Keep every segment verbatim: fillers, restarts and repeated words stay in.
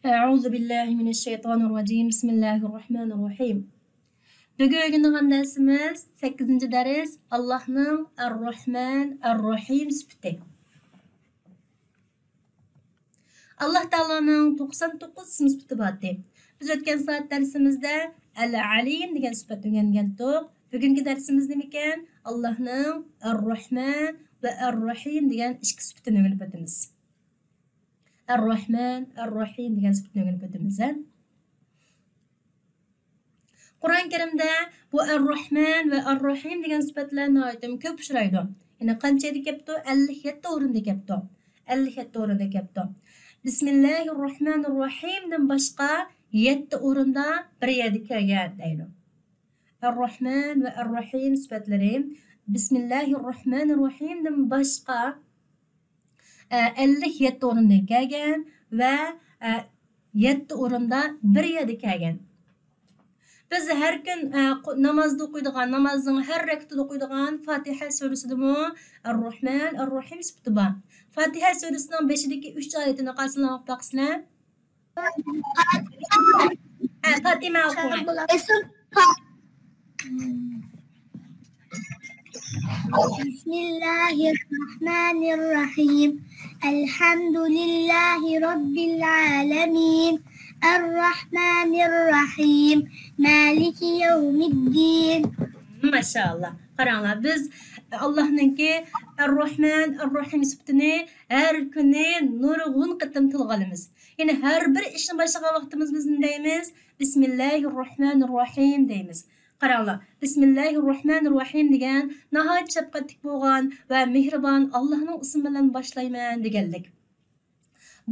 أعوذ بالله من الشيطان الرجيم. بسم الله الرحمن الرحيم. بۈگۈن ئۆگىنىدىغان دەرسىمىز سەككىزىنچى دەرس، ئاللاھنىڭ ئەر-راھمان، ئەر-راھىم سۈپىتى. ئاللاھ تائالانىڭ توقسان توققۇز ئىسىم سۈپىتى بار ئىدى. بىز ئۆتكەن سائەت دەرسىمىزدە ئەل-ئەلىم دېگەن سۈپەتنى ئۆگەنگەنتۇق. بۈگۈنكى دەرسىمىز نېمىكەن؟ ئاللاھنىڭ ئەر-راھمان ۋە ئەر-راھىم دېگەن ئىككى سۈپىتىنى ئۆگىنىپ ئۆتىمىز. ئەر-راھمان، ئەر-راھىم دېگەن سۈپىتىنى ئۆگىنىپ ئۆتىمىز، ھە؟ قۇرئان كەرىمدە بۇ ئەر-راھمان ۋە ئەر-راھىم دېگەن سۈپەتلەر ناھايىتى كۆپ ئۇچرايدۇ. يەنى قانچە يەردە كەپتۇ؟ ئەللىك يەتتە ئورۇندا كەپتۇ. ئەللىك يەتتە ئورۇندا كەپتۇ. بىسمىللاھىر راھمانىر راھىمدىن باشقا يەتتە ئورۇندا بىر يەردە كەلگەن دەيدۇ. ئەر-راھمان ۋە ئەر-راھىم سۈپەتلىرى بىسمىللاھىر راھمانىر راھىمدىن باشقا، ئە، ئەللىك يەتتە ئورۇندا كەلگەن ۋە، ئە، يەتتە ئورۇندا بىر يەردە كەلگەن. بىز ھەر كۈن، ئە، قو-، نامازدا ئوقۇيدىغان، نامازنىڭ ھەر رەكىتىدە ئوقۇيدىغان فاتىھە سۈرىسىدىمۇ ئەر-راھمان، ئەر-راھىم سۈپىتى بار. فاتىھە سۈرىسىنىڭ بېشىدىكى ئۈچ ئايىتىنى قارىسىڭلار ئوقۇپ باقسىلەر. ھە، پاتىمە ئوقۇڭ. بسم الله الرحمن الرحيم. الحمد لله رب العالمين. الرحمن الرحيم. مالك يوم الدين. ماشائاللا. قاراڭلار، بىز ئاللاھنىڭكى ئەر-راھمان، ئەر-راھىم سۈپىتىنى ھەر كۈنى نۇرغۇن قېتىم تىلغا ئالىمىز. يەنى ھەر بىر ئىشنى باشلىغان ۋاقتىمىز بىز نېمە دەيمىز؟ بىسمىللاھىر راھمانىر راھىم دەيمىز. قاراڭلار، بىسمىللاھىر راھمانىر راھىم دېگەن ناھايىتى شەپقەتلىك بولغان ۋە مېھرىبان ئاللاھنىڭ ئىسمى بىلەن باشلايمەن دېگەنلىك.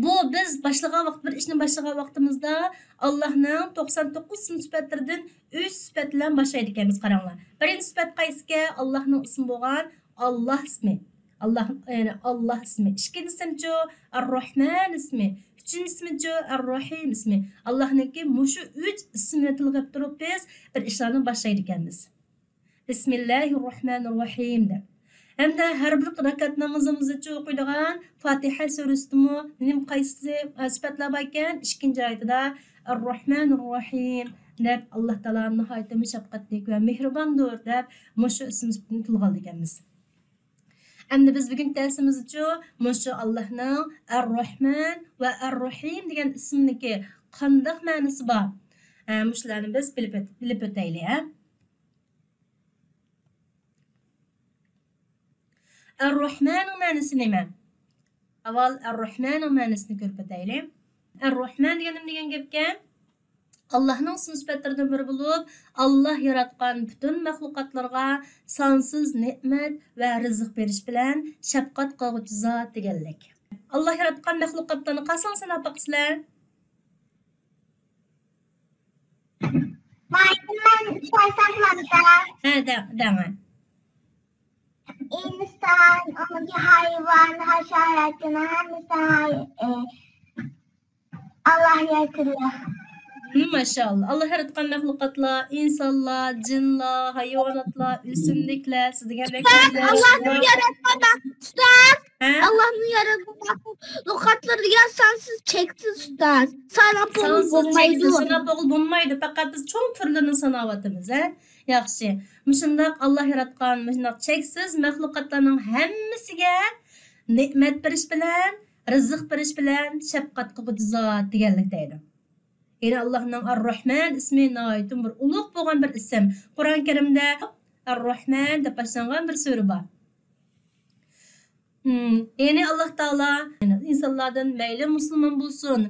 بۇ بىز باشلىغان ۋاقىت، بىر ئىشنى باشلىغان ۋاقتىمىزدا ئاللاھنىڭ توقسان توققۇز ئىسىم سۈپەتلىرىدىن ئۈچ سۈپەت بىلەن باشلايدىكەنمىز. قاراڭلار، بىرىنچى سۈپەت قايسىكەن؟ ئاللاھنىڭ ئىسمى بولغان ئاللاھ ئىسمى. ئاللاھ، يەنى ئاللاھ ئىسمى. ئىككىنچىسىمچۇ؟ ئەر-راھمان ئىسمى. ئۈچىنچىسىمچۇ؟ ئەر-راھىم ئىسمى. ئاللاھنىڭكى مۇشۇ ئۈچ ئىسمىنى تىلغا ئېلىپ تۇرۇپ بىز بىر ئىشلارنى باشلايدىكەنمىز. بىسمىللاھىر راھمانىر راھىم دەپ. ھەمدە ھەر بىر رەكەت نامىزىمىزدىچۇ ئوقۇيدىغان فاتىھە سۈرىسىدىمۇ نېمە، قايسى، ئە، سۈپەتلەر باركەن؟ ئىككىنچى ئايىتىدا ئەر-راھمانىر راھىم دەپ، ئاللاھ تائالا ناھايىتى شەپقەتلىك ۋە مېھرىباندۇر دەپ مۇشۇ ئىسىم سۈپىتىنى تىلغا ئالىدىكەنمىز. ئەمدى بىز بۈگۈنكى دەرسىمىزدىچۇ مۇشۇ ئاللاھنىڭ ئەر-راھمان ۋە ئەر-راھىم دېگەن ئىسمىنىڭكى قانداق مەنىسى بار؟ ئە، مۇشۇلارنى بىز بىلىپ ئۆت-، بىلىپ ئۆتەيلى، ھە؟ ئەر-راھماننىڭ مەنىسى نېمە؟ ئاۋۋال ئەر-راھماننىڭ مەنىسىنى كۆرۈپ ئۆتەيلى. ئەر-راھمان دېگەن نېمە دېگەن گەپكەن؟ ئاللاھنىڭ ئىسىم سۈپەتلىرىدىن بىرى بولۇپ، ئاللاھ ياراتقان پۈتۈن مەخلۇقاتلارغا سانسىز نېمەت ۋە رىزىق بېرىش بىلەن شەپقەت قىلغۇچى زات دېگەنلىك. ئاللاھ ياراتقان مەخلۇقاتلارنى قارىساڭ ساناپ باقىسىلەر. مايدىن مەن شۇ ساقلامدا. ھە، دە-، دەڭە. ئىنسان، ئۇنىڭكى ھايۋان، ھاشاراتنىڭ ھەممىسى ھاي-، ئى، ئاللاھ يارىتىدۇ. ماشائاللا. ئاللاھ ياراتقان مەخلۇقاتلار، ئىنسانلار، جىنلار، ھايۋاناتلار، ئۆسۈملۈكلەر، سىز دېگەندەك ئۇستاز، ئاللاھنىڭ ياراتقان مەخ-، ئۇستاز، ھە؟ ئاللاھنىڭ ياراتقان مەخلۇقاتلىرى دېگەن سانسىز، چەكسىز، ئۇستاز. ساناپ بولغىلى بولمايدۇ. ساناپ بولغىلى بولمايدۇ. پەقەت بىز چوڭ تۈرلىرىنى ساناۋاتىمىز، ھە؟ ياخشى. مۇشۇنداق ئاللاھ ياراتقان مۇشۇنداق چەكسىز مەخلۇقاتلارنىڭ ھەممىسىگە نېمەت بېرىش بىلەن، رىزىق بېرىش بىلەن شەپقەت قىلغۇچى زات دېگەنلىك دەيدۇ. يەنى ئاللاھنىڭ ئەر-راھمان ئىسمى ناھايىتى بىر ئۇلۇغ بولغان بىر ئىسىم. قۇرئان كەرىمدە ئەر-راھمان دەپ باشلانغان بىر سۈرە بار. ھىم، يەنى ئاللاھ تائالا ئىنسانلاردىن مەيلى مۇسۇلمان بولسۇن،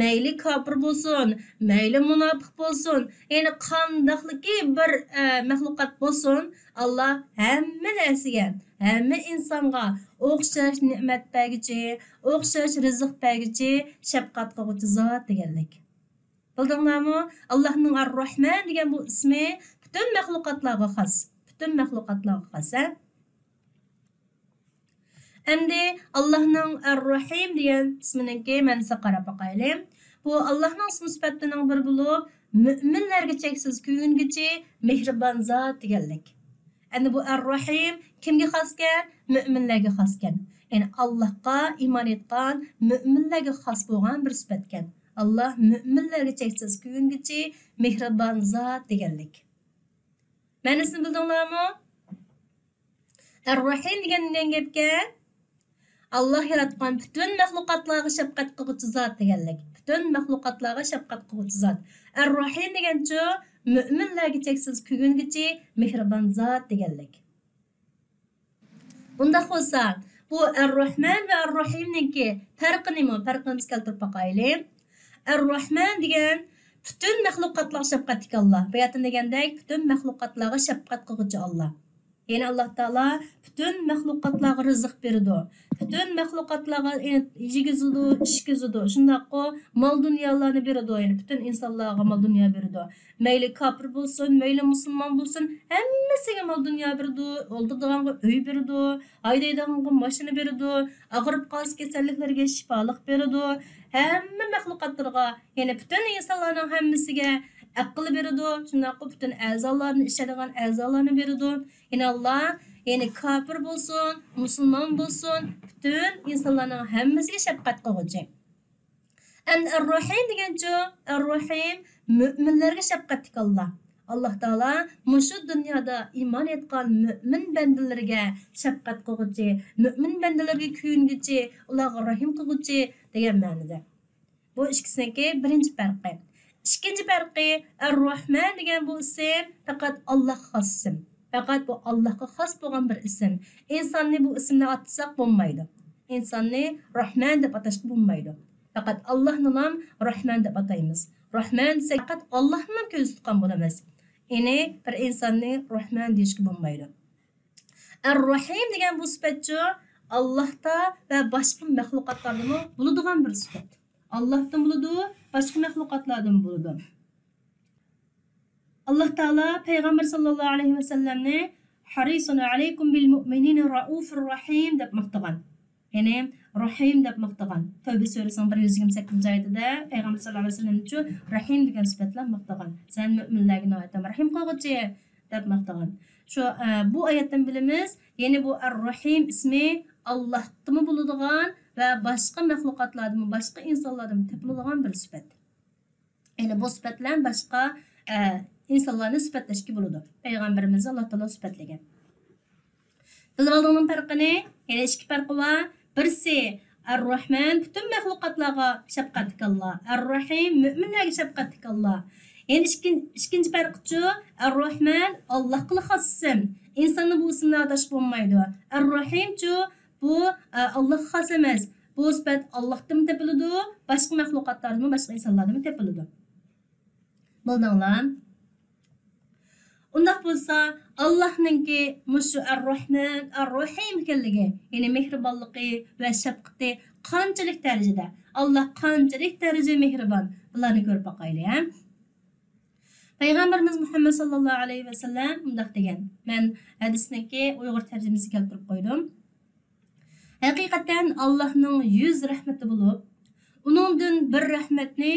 مەيلى كاپىر بولسۇن، مەيلى مۇناپىق بولسۇن، يەنى قانداقلىكى بىر، ئە، مەخلۇقات بولسۇن، ئاللاھ ھەممە نەرسىگە، ھەممە ئىنسانغا ئوخشاش نېمەت بەرگۈچى، ئوخشاش رىزىق بەرگۈچى، شەپقەت قىلغۇچى زات دېگەنلىك. بىلدىڭلارمۇ؟ ئاللاھنىڭ ئەر-راھمان دېگەن بۇ ئىسمى پۈتۈن مەخلۇقاتلارغا خاس. پۈتۈن مەخلۇقاتلارغا خاس، ھە؟ ئەمدى ئاللاھنىڭ ئەر-راھىم دېگەن ئىسمىنىڭكى مەنىسىگە قاراپ باقايلى. بۇ ئاللاھنىڭ ئىسمى سۈپەتلىرىنىڭ بىرى بولۇپ، مۆمىنلەرگە چەكسىز كۆيۈنگۈچى مېھرىبان زات دېگەنلىك. ئەمدى بۇ ئەر-راھىم كىمگە خاسكەن؟ مۆمىنلەرگە خاسكەن. يەنى ئاللاھقا ئىمان ئېيتقان مۆمىنلەرگە خاس بولغان بىر سۈپەتكەن. ئاللا مۆمىنلەرگە چەكسىز كۆيۈنگۈچى، مېھرىبان زات دېگەنلىك. مەنىسىنى بىلدىڭلارمۇ؟ ئەر-رەھىم دېگەن نېمە گەپكەن؟ ئاللا ياراتقان پۈتۈن مەخلۇقاتلارغا شەپقەت قىلغۇچى زات دېگەنلىك. پۈتۈن مەخلۇقاتلارغا شەپقەت قىلغۇچى زات. ئەر-رەھىم دېگەنچۇ؟ مۆمىنلەرگە چەكسىز كۆيۈنگۈچى، مېھرىبان زات دېگەنلىك. ئۇنداق بولسا، بۇ ئەر-رەھمان ۋە ئەر-رەھىمنىڭكى پەرقى نېمە؟ پەرقىنى بىز كەلتۈرۈپ باقايلى. ئەر-رەھمان دېگەن پۈتۈن مەخلۇقاتلارغا شەپقەتلىك ئاللا. باياتىن دېگەندەك، پۈتۈن مەخلۇقاتلارغا شەپقەت قىلغۇچى ئاللا. يەنى ئاللا تائالا پۈتۈن مەخلۇقاتلارغا رىزىق بېرىدۇ. پۈتۈن مەخلۇقاتلارغا يېگۈزىدۇ، ئىچكۈزىدۇ. شۇنداققۇ مال-دۇنيالارنى بېرىدۇ. يەنى پۈتۈن ئىنسانلارغا مال-دۇنيا بېرىدۇ. مەيلى كاپىر بولسۇن، مەيلى مۇسۇلمان بولسۇن، ھەممىسىگە مال-دۇنيا بېرىدۇ. ئولتۇرىدىغانغا ئۆي بېرىدۇ، ھايدايدىغانغا ماشىنا بېرىدۇ، ئاغرىپ قالسا كېسەللىكلەرگە شىپالىق بېرىدۇ. ھەممە مەخلۇقاتلىرىغا، يەنى پۈتۈن ئىنسانلارنىڭ ھەممىسىگە ئەقىل بېرىدۇ. شۇنداققۇ پۈتۈن ئەزالارنى، ئىشلەيدىغان ئەزالارنى بېرىدۇ. يەنى ئاللا، يەنى كاپىر بولسۇن، مۇسۇلمان بولسۇن، پۈتۈن ئىنسانلارنىڭ ھەممىسىگە شەپقەت قىلغۇچى. ئەمدى ئەر-رەھىم دېگەنچۇ؟ ئەر-رەھىم مۆمىنلەرگە شەپقەتلىك ئاللا. ئاللا تائالا مۇشۇ دۇنيادا ئىمان ئېيتقان مۆمىن بەندىلىرىگە شەپقەت قىلغۇچى، مۆمىن بەندىلىرىگە كۆيۈنگۈچى، ئۇلارغا رەھىم قىلغۇچى دېگەن مەنىدە. بۇ ئىككىسىنىڭكى بىرىنچى پەرقى. ئىككىنچى پەرقى، ئەر-رەھمان دېگەن بۇ ئىسىم پەقەت ئاللاغا خاس ئىسىم. پەقەت بۇ ئاللاغا خاس بولغان بىر ئىسىم. ئىنساننى بۇ ئىسىمنى ئاتىساق بولمايدۇ. ئىنساننى رەھمان دەپ ئاتاشقا بولمايدۇ. پەقەت ئاللاھنىلام رەھمان دەپ ئاتايمىز. رەھمان دېسەك، پەقەت ئاللاھنىلام كۆزدە تۇتقان بولىمىز. يەنى بىر ئىنساننى رەھمان دېيىشكە بولمايدۇ. ئەر-رەھىم دېگەن بۇ سۈپەتچۇ؟ ئاللاھتا ۋە باشقا مەخلۇقاتلاردىمۇ بولىدىغان بىر سۈپەت. ئاللاھتىن بولىدۇ، باشقا مەخلۇقاتلاردىن بولىدۇ. ئاللاھ تائالا پەيغەمبەر ساللاللاھۇ ئەلەيھى ۋەسەللەمنى «ھەرىسۇن ئەلەيكۇم بىل مۇئمىنىنە رەئۇفۇر رەھىم» دەپ ماختىغان. يەنى رەھىم دەپ ماختىغان. تەۋبە سۈرىسىنىڭ بىر يۈز يىگىرمە سەككىزىنچى ئايىتىدە پەيغەمبەر ساللاللاھۇ ئەلەيھى ۋەسەللەمنى شۇ رەھىم دېگەن سۈپەت بىلەن ماختىغان. سەن مۆمىنلەرگە ناھايىتى رەھىم قىلغۇچى دەپ ماختىغان. شۇ، ئە، بۇ ئايەتتىن بىلىمىز، يەنى بۇ ئەر-رەھىم ئىسمى ئاللاھتىمۇ بولىدىغان ۋە باشقا مەخلۇقاتلاردىمۇ، باشقا ئىنسانلاردىمۇ تېپىلىدىغان بىر سۈپەت. يەنى بۇ سۈپەت بىلەن باشقا، ئە، ئىنسانلارنى سۈپەتلەشكە بولىدۇ. پەيغەمبىرىمىزنى ئاللاھ تائالا سۈپەتلىگەن. بىلىۋالدىڭلارمۇ پەرقىنى؟ يەنە ئىككى پەرقى بار. بىرسى ئەر-رەھمان، پۈتۈن مەخلۇقاتلارغا شەپقەتلىك ئاللا. ئەر-رەھىم، مۆمىنلەرگە شەپقەتلىك ئاللا. يەنە ئىككىن-، ئىككىنچى پەرقىچۇ؟ ئەر-رەھمان ئاللاھقىلا خاس ئىسىم. ئىنساننى بۇ ئىسىم بىلەن ئاتاشقا بولمايدۇ. ئەر-رەھىمچۇ؟ بۇ، ئە، ئاللاھقا خاس ئەمەس. بۇ سۈپەت ئاللاھتىنمۇ تېپىلىدۇ، باشقا مەخلۇقاتلاردىمۇ، باشقا ئىنسانلاردىمۇ تېپىلىدۇ. بىلدىڭلار؟ ئۇنداق بولسا، ئاللاھنىڭكى مۇشۇ ئەر-رەھمان، ئەر-رەھىم ئىكەنلىكى، يەنى مېھرىبانلىقى ۋە شەپقىتى قانچىلىك دەرىجىدە، ئاللاھ قانچىلىك دەرىجىدە مېھرىبان، بۇلارنى كۆرۈپ باقايلى، ھە؟ پەيغەمبىرىمىز مۇھەممەد ساللاللاھۇ ئەلەيھى ۋەسەللەم مۇنداق دېگەن، مەن ھەدىسنىڭكى ئۇيغۇر تەرجىمىسىنى كەلتۈرۈپ قويدۇم. ھەقىقەتەن ئاللاھنىڭ يۈز رەھمىتى بولۇپ، ئۇنىڭدىن بىر رەھمەتنى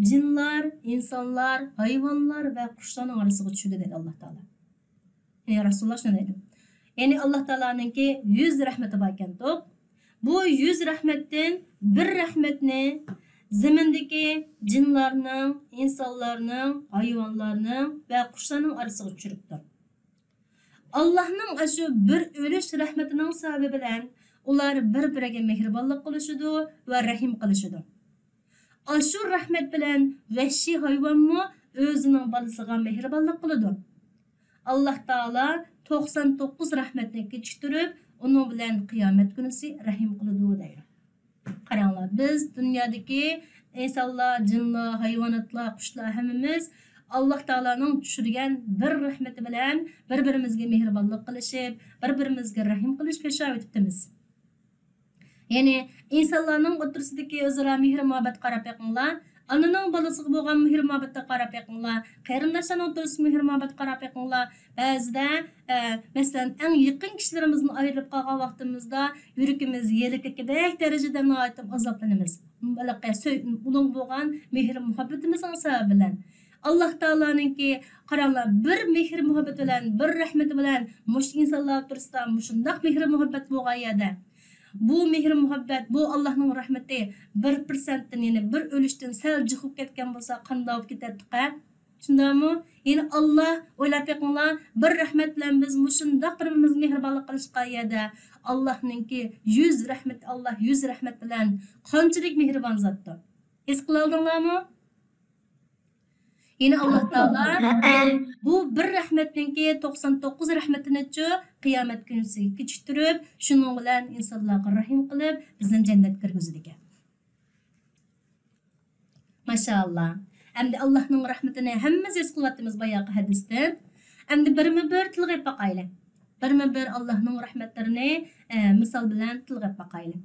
جىنلار، ئىنسانلار، ھايۋانلار ۋە قۇشلارنىڭ ئارىسىغا چۈشۈردى دەيدۇ ئاللاھ تائالا. يەنى رەسۇلۇللاھ شۇنى دەيدۇ. يەنى ئاللاھ تائالانىڭكى يۈز رەھمىتى باركەنتۇق. بۇ يۈز رەھمەتتىن بىر رەھمەتنى زېمىندىكى جىنلارنىڭ، ئىنسانلارنىڭ، ھايۋانلارنىڭ ۋە قۇشلارنىڭ ئارىسىغا چۈشۈرۈپتۇ. ئاللاھنىڭ ئاشۇ بىر ئۈلۈش رەھمىتىنىڭ سەۋەبى بىلەن ئۇلار بىر-بىرىگە مېھرىبانلىق قىلىشىدۇ ۋە رەھىم قىلىشىدۇ. ئاشۇ رەھمەت بىلەن ۋەھشىي ھايۋانمۇ ئۆزىنىڭ بالىسىغا مېھرىبانلىق قىلىدۇ. ئاللاھ تائالا توقسان توققۇز رەھمەتنى كېچىكتۈرۈپ، ئۇنىڭ بىلەن قىيامەت كۈنىسى رەھىم قىلىدۇ دەيدۇ. قاراڭلار، بىز دۇنيادىكى ئىنسانلار، جىنلار، ھايۋاناتلار، قۇشلار ھەممىمىز ئاللاھ تائالانىڭ چۈشۈرگەن بىر رەھمىتى بىلەن بىر-بىرىمىزگە مېھرىبانلىق قىلىشىپ، بىر-بىرىمىزگە رەھىم قىلىشىپ ياشاۋېتىپتىمىز. يەنى ئىنسانلارنىڭ ئوتتۇرىسىدىكى ئۆزئارا مېھىر-مۇھەببەتكە قاراپ بېقىڭلار، ئانىنىڭ بالىسىغا بولغان مېھىر-مۇھەببەتكە قاراپ بېقىڭلار، قېرىنداشلارنىڭ ئوتتۇرىسىدىكى مېھىر-مۇھەببەتكە قاراپ بېقىڭلار. بەزىدە، ئە، مەسىلەن، ئەڭ يېقىن كىشىلىرىمىزدىن ئايرىلىپ قالغان ۋاقتىمىزدا يۈرىكىمىز ھېلىقى بەك دەرىجىدە ناھايىتى ئازابلىنىمىز. ھېلىقى سۆي-، ئۇنىڭغا بولغان مېھىر-مۇھەببىتىمىزنىڭ سەۋەبى بىلەن. ئاللاھ تائالانىڭكى، قاراڭلار، بىر مېھىر-مۇھەببىتى بىلەن، بىر رەھمىتى بىلەن مۇشۇ ئىنسانلار ئوتتۇرىسىدا مۇشۇنداق مېھىر-مۇھەببەت بولغان يەردە، بۇ مېھرى مۇھەببەت، بۇ ئاللاھنىڭ رەھمىتى بىر پىرسەنتتىن، يەنى بىر ئۈلۈشتىن سەل جىق بولۇپ كەتكەن بولسا، قانداق بولۇپ كېتەتتىقە؟ شۇنداقمۇ؟ يەنى ئاللا، ئويلاپ بېقىڭلار، بىر رەھمەت بىلەن بىز مۇشۇنداق بىر-بىرىمىزگە مېھرىبانلىق قىلىشقا يەردە، ئاللاھنىڭكى يۈز رەھمەت، ئاللا يۈز رەھمەت بىلەن قانچىلىك مېھرىبان زاتتۇر. ھېس قىلالىدىڭلارمۇ؟ يەنى ئاللا تائالا بۇ بىر رەھمەتنىڭكى توقسان توققۇز رەھمىتىنىچۇ قىيامەت كۈنىسىگە كېچىكتۈرۈپ، شۇنىڭ بىلەن ئىنسانلارغا رەھىم قىلىپ، بىزنى جەننەتكە كىرگۈزىدىكەن. ماشائاللا. ئەمدى ئاللاھنىڭ رەھمىتىنى ھەممىمىز ھېس قىلىۋاتىمىز باياقى ھەدىستىن. ئەمدى بىرمۇ بىر تىلغا ئېلىپ باقايلى. بىرمۇ بىر ئاللاھنىڭ رەھمەتلىرىنى، ئە، مىسال بىلەن تىلغا ئېلىپ باقايلى.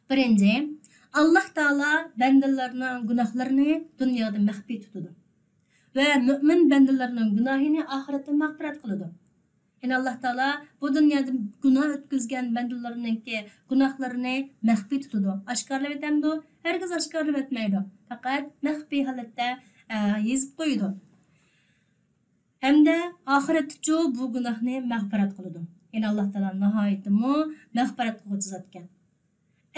بىرىنچى، ئاللاھ تائالا بەندىلەرنىڭ گۇناھلىرىنى دۇنيادا مەخپىي تۇتىدۇ ۋە مۆمىن بەندىلەرنىڭ گۇناھىنى ئاخىرەتتە مەغپىرەت قىلىدۇ. يەنى ئاللاھ تائالا بۇ دۇنيادا گۇناھ ئۆتكۈزگەن بەندىلىرىنىڭكى گۇناھلىرىنى مەخپىي تۇتىدۇ. ئاشكارىلىۋېتەمدۇ؟ ھەرگىز ئاشكارىلىۋەتمەيدۇ. پەقەت مەخپىي ھالەتتە، ئە، يېزىپ قويىدۇ. ھەمدە ئاخىرەتتىچۇ بۇ گۇناھنى مەغپىرەت قىلىدۇ. يەنى ئاللاھ تائالا ناھايىتىمۇ مەغپىرەت قىلغۇچى زاتكەن.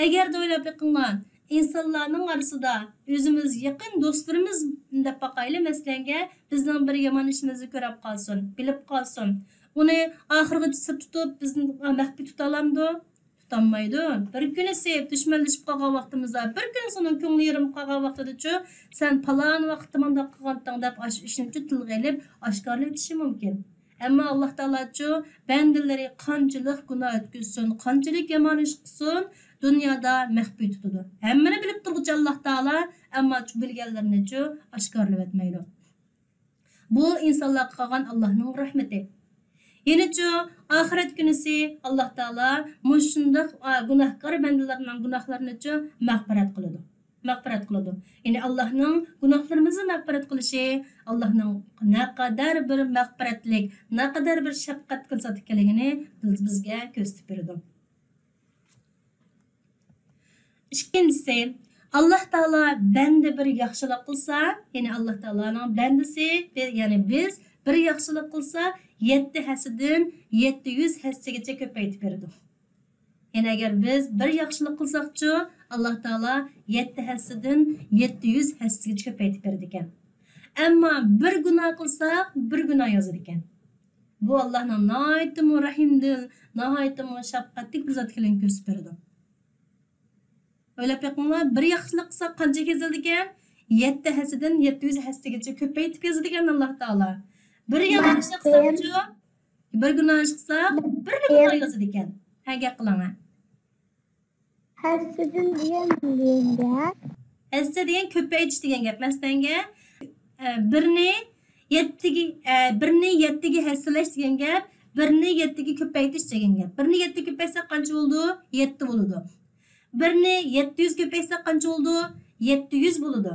ئەگەردە ئويلاپ بېقىڭلار، ئىنسانلارنىڭ ئارىسىدا ئۆزىمىز يېقىن دوستلىرىمىز دەپ باقايلى، مەسىلەنگە، بىزنىڭ بىر يامان ئىشىمىزنى كۆرۈپ قالسۇن، بىلىپ قالسۇن، ئۇنى ئاخىرغىچە سىر تۇتۇپ، بىزنى مەخپىي تۇتالامدۇ؟ تۇتالمايدۇ. بىر كۈنىسى دۈشمەنلىشىپ قالغان ۋاقتىمىزدا، بىر كۈنىسى ئۇنىڭ كۆڭلى يېرىلىپ قالغان ۋاقتىدىچۇ، سەن پالان ۋاقىتتا مانداق قىلغانتىڭ دەپ ئاشۇ ئىشنىچۇ تىلغا ئېلىپ ئاشكارىلىۋېتىشى مۇمكىن. ئەمما ئاللاھ تائالاچۇ بەندىلىرى قانچىلىك گۇناھ ئۆتكۈزسۇن، قانچىلىك يامان ئىش قىلسۇن، دۇنيادا مەخپىي تۇتىدۇ. ھەممىنى بىلىپ تۇرغۇچى ئاللاھ تائالا، ئەمما شۇ بىلگەنلىرىنىچۇ ئاشكارىلىۋەتمەيدۇ. بۇ ئىنسانلارغا قىلغان ئاللاھنىڭ رەھمىتى. يەنىچۇ، ئاخىرەت كۈنىسى ئاللاھ تائالا مۇشۇنداق، ئا، گۇناھكار بەندىلەرنىڭ گۇناھلىرىنىچۇ مەغپىرەت قىلىدۇ. مەغپىرەت قىلىدۇ. يەنى ئاللاھنىڭ گۇناھلىرىمىزنى مەغپىرەت قىلىشى، ئاللاھنىڭ نەقەدەر بىر مەغپىرەتلىك، نەقەدەر بىر شەپقەتلىك زات ئىكەنلىكىنى بىز، بىزگە كۆرسىتىپ بېرىدۇ. ئىككىنچىسى، ئاللاھ تائالا بەندە بىر ياخشىلىق قىلسا، يەنى ئاللاھ تائالانىڭ بەندىسى، بى-، يەنى بىز بىر ياخشىلىق قىلسا، يەتتە ھەسسىدىن يەتتە يۈز ھەسسىگىچە كۆپەيتىپ بېرىدۇ. يەنى ئەگەر بىز بىر ياخشىلىق قىلساقچۇ، ئاللاھ تائالا يەتتە ھەسسىدىن يەتتە يۈز ھەسسىگىچە كۆپەيتىپ بېرىدىكەن. ئەمما بىر گۇناھ قىلساق، بىر گۇناھ يازىدىكەن. بۇ ئاللاھنىڭ ناھايىتىمۇ رەھىمدىل، ناھايىتىمۇ شەپقەتلىك بىر زات ئىكەنلىكىنى كۆرسىتىپ بېرىدۇ. ئويلاپ بېقىڭلار، بىر ياخشىلىق قىلساق قانچىلىك يېزىلىدىكەن؟ يەتتە ھەسسىدىن يەتتە يۈز ھەسسىگىچە كۆپەيتىپ يېزىدىكەن ئاللاھ تائالا. بىر يامان ئىشنى قىلساقچۇ، بىر گۇناھ ئىش قىلساق، بىرلا گۇناھ يازىدىكەن. ھە، گەپ قىلىڭ، ھە. ھەسسىدىن دېگەن نېمە دېگەن گەپ؟ ھەسسە دېگەن كۆپەيتىش دېگەن گەپ. مەسىلەنگە، ئە، بىرنى يەتتىگە، ئە، بىرنى يەتتىگە ھەسسىلەش دېگەن گەپ، بىرنى يەتتىگە كۆپەيتىش دېگەن گەپ. بىرنى يەتتىگە كۆپەيتسەك قانچە بولىدۇ؟ يەتتە بولىدۇ. بىرنى يەتتە يۈز كۆپەيتسەك قانچە بولىدۇ؟ يەتتە يۈز بولىدۇ.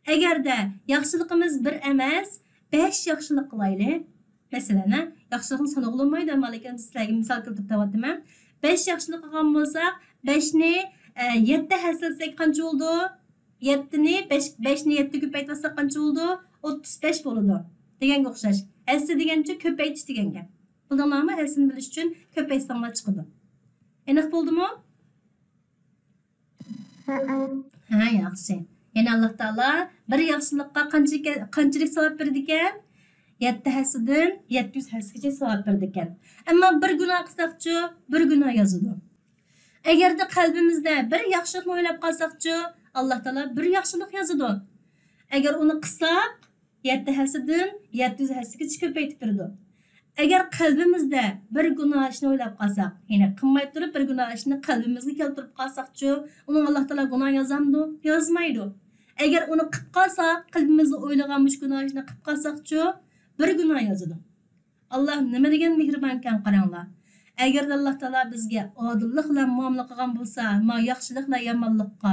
ئەگەردە ياخشىلىقىمىز بىر ئەمەس، بەش ياخشىلىق قىلايلى. مەسىلەن، ھە، ياخشىلىقنى سانىغىلى بولمايدۇ، ئەمما لېكىن سىلەرگە مىسال كەلتۈرۈپ دەۋاتىمەن. بەش ياخشىلىق قىلغان بولساق، بەشنى، ئە، يەتتە ھەسسىلىسەك قانچە بولىدۇ؟ يەتتىنى، بەش، بەشنى يەتتە كۆپەيتىۋەتسەك قانچە بولىدۇ؟ ئوتتۇز بەش بولىدۇ. دېگەنگە ئوخشاش. ھەسسە دېگەنچە كۆپەيتىش دېگەن گەپ. بىلدىڭلارمۇ؟ ھەسسىنى بىلىش ئۈچۈن كۆپەيتسەڭلار چىقىدۇ. ئېنىق بولدىمۇ؟ ھە، ياخشى. يەنە ئاللاھ تائالا بىر ياخشىلىققا قانچە، قانچىلىك ساۋاب بېرىدىكەن؟ يەتتە ھەسسىدىن يەتتە يۈز ھەسسىگىچە ساۋاب بېرىدىكەن. ئەمما بىر گۇناھ قىلساقچۇ، بىر گۇناھ يازىدۇ. ئەگەردە قەلبىمىزدە بىر ياخشىلىقنى ئويلاپ قالساقچۇ، ئاللاھ تائالا بىر ياخشىلىق يازىدۇ. ئەگەر ئۇنى قىلساق، يەتتە ھەسسىدىن يەتتە يۈز ھەسسىگىچە كۆپەيتىپ بېرىدۇ. ئەگەر قەلبىمىزدە بىر گۇناھ ئىشنى ئويلاپ قالساق، يەنى قىلماي تۇرۇپ بىر گۇناھ ئىشنى قەلبىمىزگە كەلتۈرۈپ قالساقچۇ، ئۇنىڭغا ئاللاھ تائالا گۇناھ يازامدۇ؟ يازمايدۇ. ئەگەر ئۇنى قىلىپ قالساق، قەلبىمىزدە ئويلىغان مۇشۇ گۇناھ ئىشنى قىلىپ قالساقچۇ، بىر گۇناھ يازىدۇ. ئاللاھ نېمە دېگەن مېھرىبانكەن قاراڭلار. ئەگەردە ئاللاھ تائالا بىزگە ئادىللىق بىلەن مۇئامىلە قىلغان بولسا، ما ياخشىلىق بىلەن يامانلىققا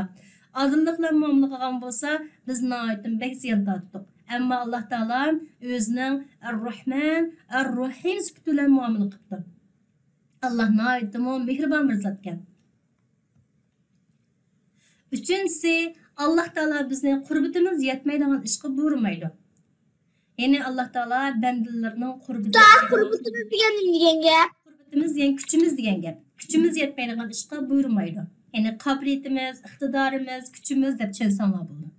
ئادىللىق بىلەن مۇئامىلە قىلغان بولسا، بىز ناھايىتى بەك زىيان تارتتۇق. ئەمما ئاللاھ تائالا ئۆزىنىڭ ئەر-راھمان، ئەر-راھىم سۈپىتى بىلەن مۇئامىلە قىپتۇ. ئاللاھ ناھايىتىمۇ مېھرىبان بىر زاتكەن. ئۈچىنچىسى، ئاللاھ تائالا بىزنى قۇربىتىمىز يەتمەيدىغان ئىشقا بۇيرۇمايدۇ. يەنى ئاللاھ تائالا بەندىلىرىنىڭ قۇربىتى، قۇربىتىمىز دېگەن نېمە دېگەن گەپ؟ ئىرادىمىز، يەنى كۈچىمىز دېگەن گەپ. كۈچىمىز يەتمەيدىغان ئىشقا بۇيرۇمايدۇ. يەنى قابىلىيىتىمىز، ئىقتىدارىمىز، كۈچىمىز دەپ چۈشەنسەڭلار بولىدۇ.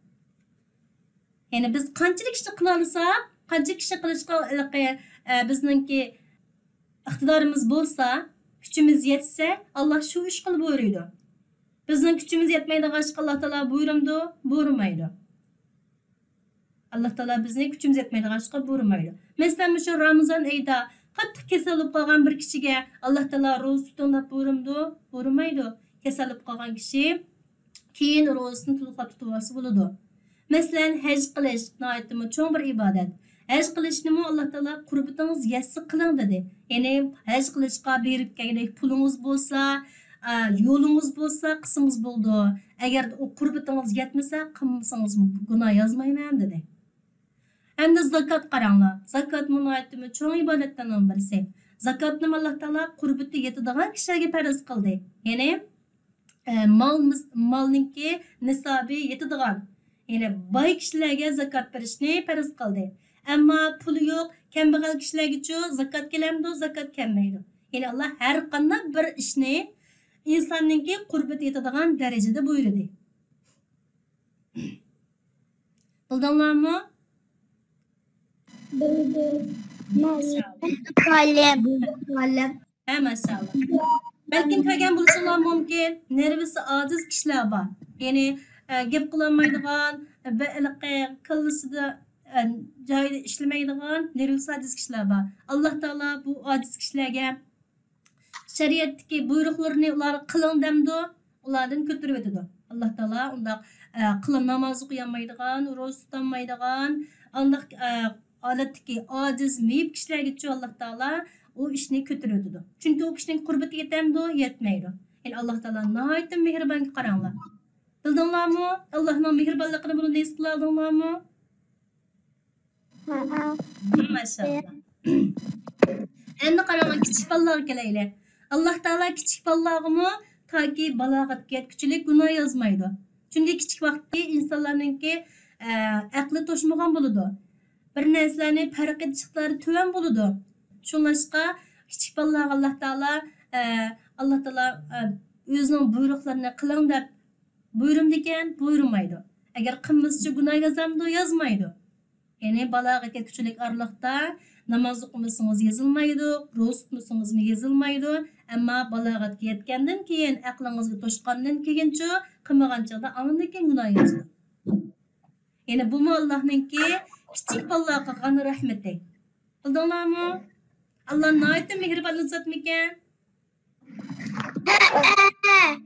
يەنى بىز قانچىلىك ئىشنى قىلالىساق، قانچىلىك ئىشنى قىلىشقا ھېلىقى، ئە، بىزنىڭكى ئىقتىدارىمىز بولسا، كۈچىمىز يەتسە، ئاللا شۇ ئىشقىلا بۇيرۇيدۇ. بىزنىڭ كۈچىمىز يەتمەيدىغان ئىشقا ئاللا تائالا بۇيرۇمدۇ؟ بۇيرۇمايدۇ. ئاللا تائالا بىزنى كۈچىمىز يەتمەيدىغان ئىشقا بۇيرۇمايدۇ. مەسىلەن، مۇشۇ رامىزان ئېيىدا قاتتىق كېسەل بولۇپ قالغان بىر كىشىگە ئاللا تائالا روزا تۇتۇڭ دەپ بۇيرۇمدۇ؟ بۇيرۇمايدۇ. كېسەل بولۇپ قالغان كىشى كېيىن روزىسىنى تولۇقلاپ تۇتۇۋالسا بولىدۇ. مەسىلەن، ھەج قىلىش ناھايىتىمۇ چوڭ بىر ئىبادەت. ھەج قىلىشنىمۇ ئاللا تائالا قۇربىتىڭىز يەتسە قىلىڭ دېدى. يەنى ھەج قىلىشقا بېرىپ كەلگۈدەك پۇلىڭىز بولسا، ئا، يولىڭىز بولسا قىلسىڭىز بولىدۇ. ئەگەر ئۇ قۇربىتىڭىز يەتمىسە قىلمىسىڭىزمۇ گۇناھ يازمايمەن دېدى. ئەمدى زاكات قاراڭلار. زاكاتمۇ ناھايىتىمۇ چوڭ ئىبادەتلەرنىڭ بىرسى. زاكاتنىمۇ ئاللا تائالا قۇربىتى يېتىدىغان كىشىلەرگە پەرز قىلدى. يەنى ئە، مال، مالنىڭكى نىسابى يېتىدىغان، يەنى باي كىشىلەرگە زاكات بېرىشنى پەرز قىلدى. ئەمما پۇلى يوق، كەمبەغەل كىشىلەرگىچۇ زاكات كېلەمدۇ؟ زاكات كەلمەيدۇ. يەنى ئاللا ھەر قانداق بىر ئىشنى ئىنساننىڭكى قۇربىتى يېتىدىغان دەرىجىدە بۇيرۇدى. بىلدىڭلارمۇ؟ بىلدىم. ماشائاللا. مۇئەللىم. ھە، ماشائاللا. بەلكىم كۆرگەن بولۇشۇڭلار مۇمكىن، نېرۋىسى ئاجىز كىشىلەر بار. يەنى، ئە، گەپ قىلالمايدىغان، بە-، ھېلىقى كاللىسىدا، ئە، جايىدا ئىشلىمەيدىغان، نېرۋىسى ئاجىز كىشىلەر بار. ئاللا تائالا بۇ ئاجىز كىشىلەرگە شەرىئەتتىكى بۇيرۇقلىرىنى ئۇلارغا قىلىڭ دەمدۇ، ئۇلاردىن كۆتۈرۈۋېتىدۇ. ئاللا تائالا ئۇنداق، ئە، قىلىڭ، ناماز ئوقۇيالمايدىغان، روزا تۇتالمايدىغان، ئانداق، ئە، ھالەتتىكى ئاجىز، مېيىپ كىشىلەرگىچۇ ئاللا تائالا ئۇ ئىشنى كۆتۈرۈۋېتىدۇ. چۈنكى ئۇ كىشىنىڭ قۇربىتى يېتەمدۇ؟ يەتمەيدۇ. يەنى ئاللا تائالا ناھايىتى مېھرىبانكەن، قاراڭلار. بىلدىڭلارمۇ؟ ئاللانىڭ مېھرىبانلىقىنى بۇنى ھېس قىلالدىڭلارمۇ؟ ماشائاللا. ئەمدى قاراڭ، كىچىك بالىلارغا كېلەيلى. ئاللا تائالا كىچىك بالىلارغىمۇ تاكى بالاغەتكە يەتكۈچىلىك گۇناھ يازمايدۇ. چۈنكى كىچىك ۋاقىتتىكى ئىنسانلارنىڭكى، ئە، ئەقلى توشمىغان بولىدۇ. بىر نەرسىلەرنى پەرق ئېتىش ئىقتىدارى تۆۋەن بولىدۇ. شۇڭلاشقا كىچىك بالىلارغا ئاللا تائالا، ئە، ئاللا تائالا، ئە، ئۆزىنىڭ بۇيرۇقلىرىنى قىلىڭ دەپ بۇيرۇمدىكەن، بۇيرۇمايدۇ. ئەگەر قىلمىسىچۇ گۇناھ يازامدۇ؟ يازمايدۇ. يەنى بالاغەتكە يەتكۈچىلىك ئارىلىقتا ناماز ئوقۇمىسىڭىز يېزىلمايدۇ، روزا تۇتمىسىڭىزمۇ يېزىلمايدۇ. ئەمما بالاغەتكە يەتكەندىن كېيىن، ئەقلىڭىزگە توشقاندىن كېيىنچۇ، قىلمىغان چاغدا ئاندىن كېيىن گۇناھ يازىدۇ. يەنى بۇمۇ ئاللانىڭكى كىچىك بالىلارغا قىلغان رەھمىتى. بىلدىڭلارمۇ؟ ئاللا ناھايىتى مېھرىبان زاتمىكەن؟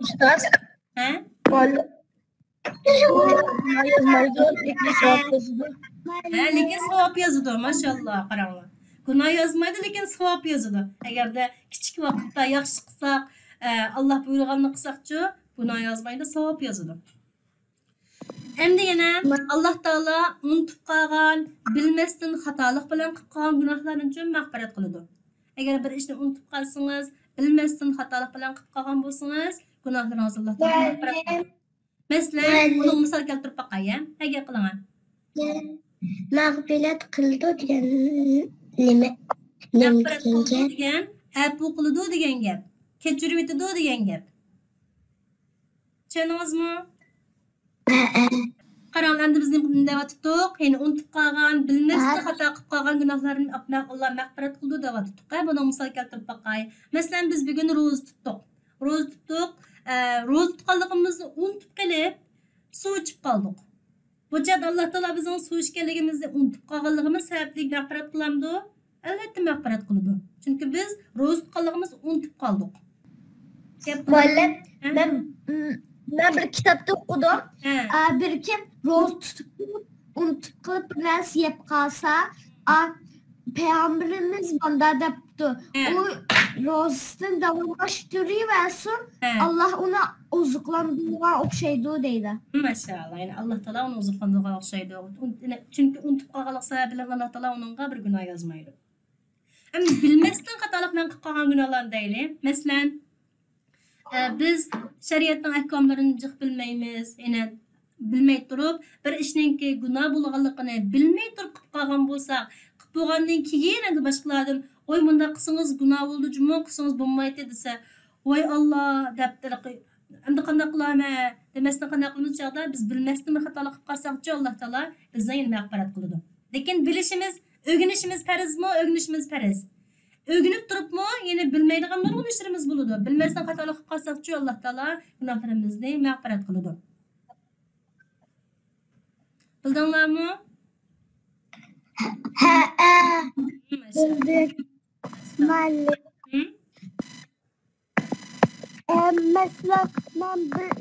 ئۇستاز. ھە؟ مۇئەللىم. گۇناھ يازمايدۇ، لېكىن ساۋاب يازىدۇ. ھە، لېكىن ساۋاب يازىدۇ، ماشائاللا، قاراڭلار. گۇناھ يازمايدۇ، لېكىن ساۋاب يازىدۇ. ئەگەردە كىچىك ۋاقىتتا ياخشى قىلساق، ئە، ئاللا بۇيرۇغاننى قىلساقچۇ، گۇناھ يازمايدۇ، ساۋاب يازىدۇ. ئەمدى يەنە ئاللا تائالا ئۇنتۇپ قالغان، بىلمەستىن خاتالىق بىلەن قىلىپ قالغان گۇناھلارنىچۇ مەغپىرەت قىلىدۇ. ئەگەر بىر ئىشنى ئۇنتۇپ قالسىڭىز، بىلمەستىن خاتالىق بىلەن قىلىپ قالغان بولسىڭىز، گۇناھلىرىڭىزنى ئاللا تائالا مەغپىرەت قىلىدۇ. مەسىلەن، مۇئەللىم. بۇنىڭغا مىسال كەلتۈرۈپ باقاي، ھە؟ ھە، گەپ قىلىڭ. مەغپىرەت قىلىدۇ دېگەن نېمە؟ نېمە مەغپىرەت دېگەن قىلىدۇ گەپ؟ دېگەن، ئەپۇ قىلىدۇ دېگەن گەپ. كەچۈرۈۋېتىدۇ دېگەن گەپ. چۈشەندىڭىزمۇ؟ ھە، ھە. قاراڭ، ئەمدى بىز نېمە دەۋاتاتتۇق؟ يەنى ئۇنتۇپ قالغان، بىلمەستىن ھە. خاتا قىلىپ قالغان گۇناھلارنى ئاپ-، ئاللا مەغپىرەت قىلىدۇ دەۋاتاتتۇق. ھە، بۇنىڭغا مىسال كەلتۈرۈپ باقاي. مەسىلەن، بىز بۈگۈن روزا تۇتتۇق. روزا تۇتتۇق. ئە، روزا تۇتقانلىقىمىزنى ئۇنتۇپ قېلىپ، سۇ ئىچىپ قالدۇق. بۇ چاغدا ئاللا تائالا بىزنىڭ سۇ ئىچكەنلىكىمىزنى ئۇنتۇپ قالغانلىقىمىز سەۋەبلىك مەغپىرەت قىلامدۇ؟ ئەلۋەتتە مەغپىرەت قىلىدۇ. چۈنكى بىز روزا تۇتقانلىقىمىزنى ئۇنتۇپ قالدۇق. گەپ مۇئەللىم، ھە؟ مەن، مەن بىر كىتابتا ئوقۇدۇم. ھە. ئا، بىر كىم روزا تۇتۇپ، ئۇنتۇپ قېلىپ بىر نەرسە يەپ قالسا، ئا، پەيغەمبىرىمىز مۇنداق دەپتۇ، ھە. ئۇ روزىسىنى داۋاملاشتۇرۇۋەرسۇن، ھە. ئاللا ئۇنى ئوزۇقلاندۇرغان ئوخشايدۇ دەيدۇ. ماشائاللا، يەنى ئاللا تائالا ئۇنى ئوزۇقلاندۇرغان ئوخشايدۇ. ئۇن-، چۈنكى ئۇنتۇپ قالغانلىق سەۋەبى بىلەن ئاللا تائالا ئۇنىڭغا بىر گۇناھ يازمايدۇ. ئەمدى بىلمەستىن خاتالىق بىلەن قىلىپ قالغان گۇناھلارنى دەيلى. مەسىلەن، ئە، بىز شەرىئەتنىڭ ئەھكاملىرىنى جىق بىلمەيمىز، يەنە بىلمەي تۇرۇپ، بىر ئىشنىڭكى گۇناھ بولغانلىقىنى بىلمەي تۇرۇپ قىلىپ قالغان بولساق، قىلىپ بولغاندىن كېيىن ئەمدى باشقىلاردىن ۋاي، مۇنداق قىلسىڭىز گۇناھ بولىدۇ جۇمۇ، قىلسىڭىز بولمايتتى دېسە، ۋاي ئاللا دەپ، ئەمدى قانداق قىلارمەن دېمەستىن، قانداق قىلىمىز؟ چاغدا بىز بىلمەستىن بىر خاتالىق قىلىپ قالساقچۇ، ئاللا تائالا بىزنى يەنە مەغپىرەت قىلىدۇ. لېكىن بىلىشىمىز، ئۆگىنىشىمىز پەرزمۇ؟ ئۆگىنىشىىمىز پەرز. ئۆگىنىپ تۇرۇپمۇ يەنە بىلمەيدىغان نۇرغۇن ئىشلىرىمىز بولىدۇ. بىلمەستىن خاتالىق قىلىپ قالساقچۇ، ئاللا تائالا گۇناھلىرىمىزنى مەغپىرەت قىلىدۇ. بىلدىڭلارمۇ؟ ھەئە. ماشائاللا. بىلدىم. مۇئەللىم. ھە؟ ئە، مەسىلەن، مەن بىر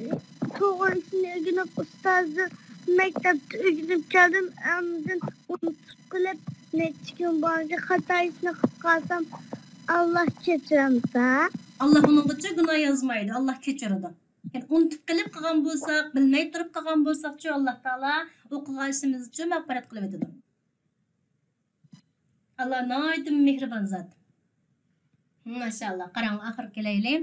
توغرا ئىشنى ئۆگىنىپ، ئۇستازدىن مەكتەپتە ئۆگىنىپ كەلدىم، ئاندىن ئۇنتۇپ قېلىپ، نەچچە كۈن بارغىچە خاتا ئىشنى قىلىپ قالسام، ئاللا كەچۈرەمدۇ؟ ئاللا ئۇنىڭغىچە گۇناھ يازمايدۇ، ئاللا كەچۈرىدۇ. يەنى ئۇنتۇپ قېلىپ قىلغان بولساق، بىلمەي تۇرۇپ قىلغان بولساقچۇ، ئاللا تائالا ئۇ قىلغان ئىشىمىزچۇ مەغپىرەت قىلىۋېتىدۇ. ئاللا ناھايىتى مېھرىبان زات. ماشائاللا، قاراڭ، ئاخىرىغا كېلەيلى.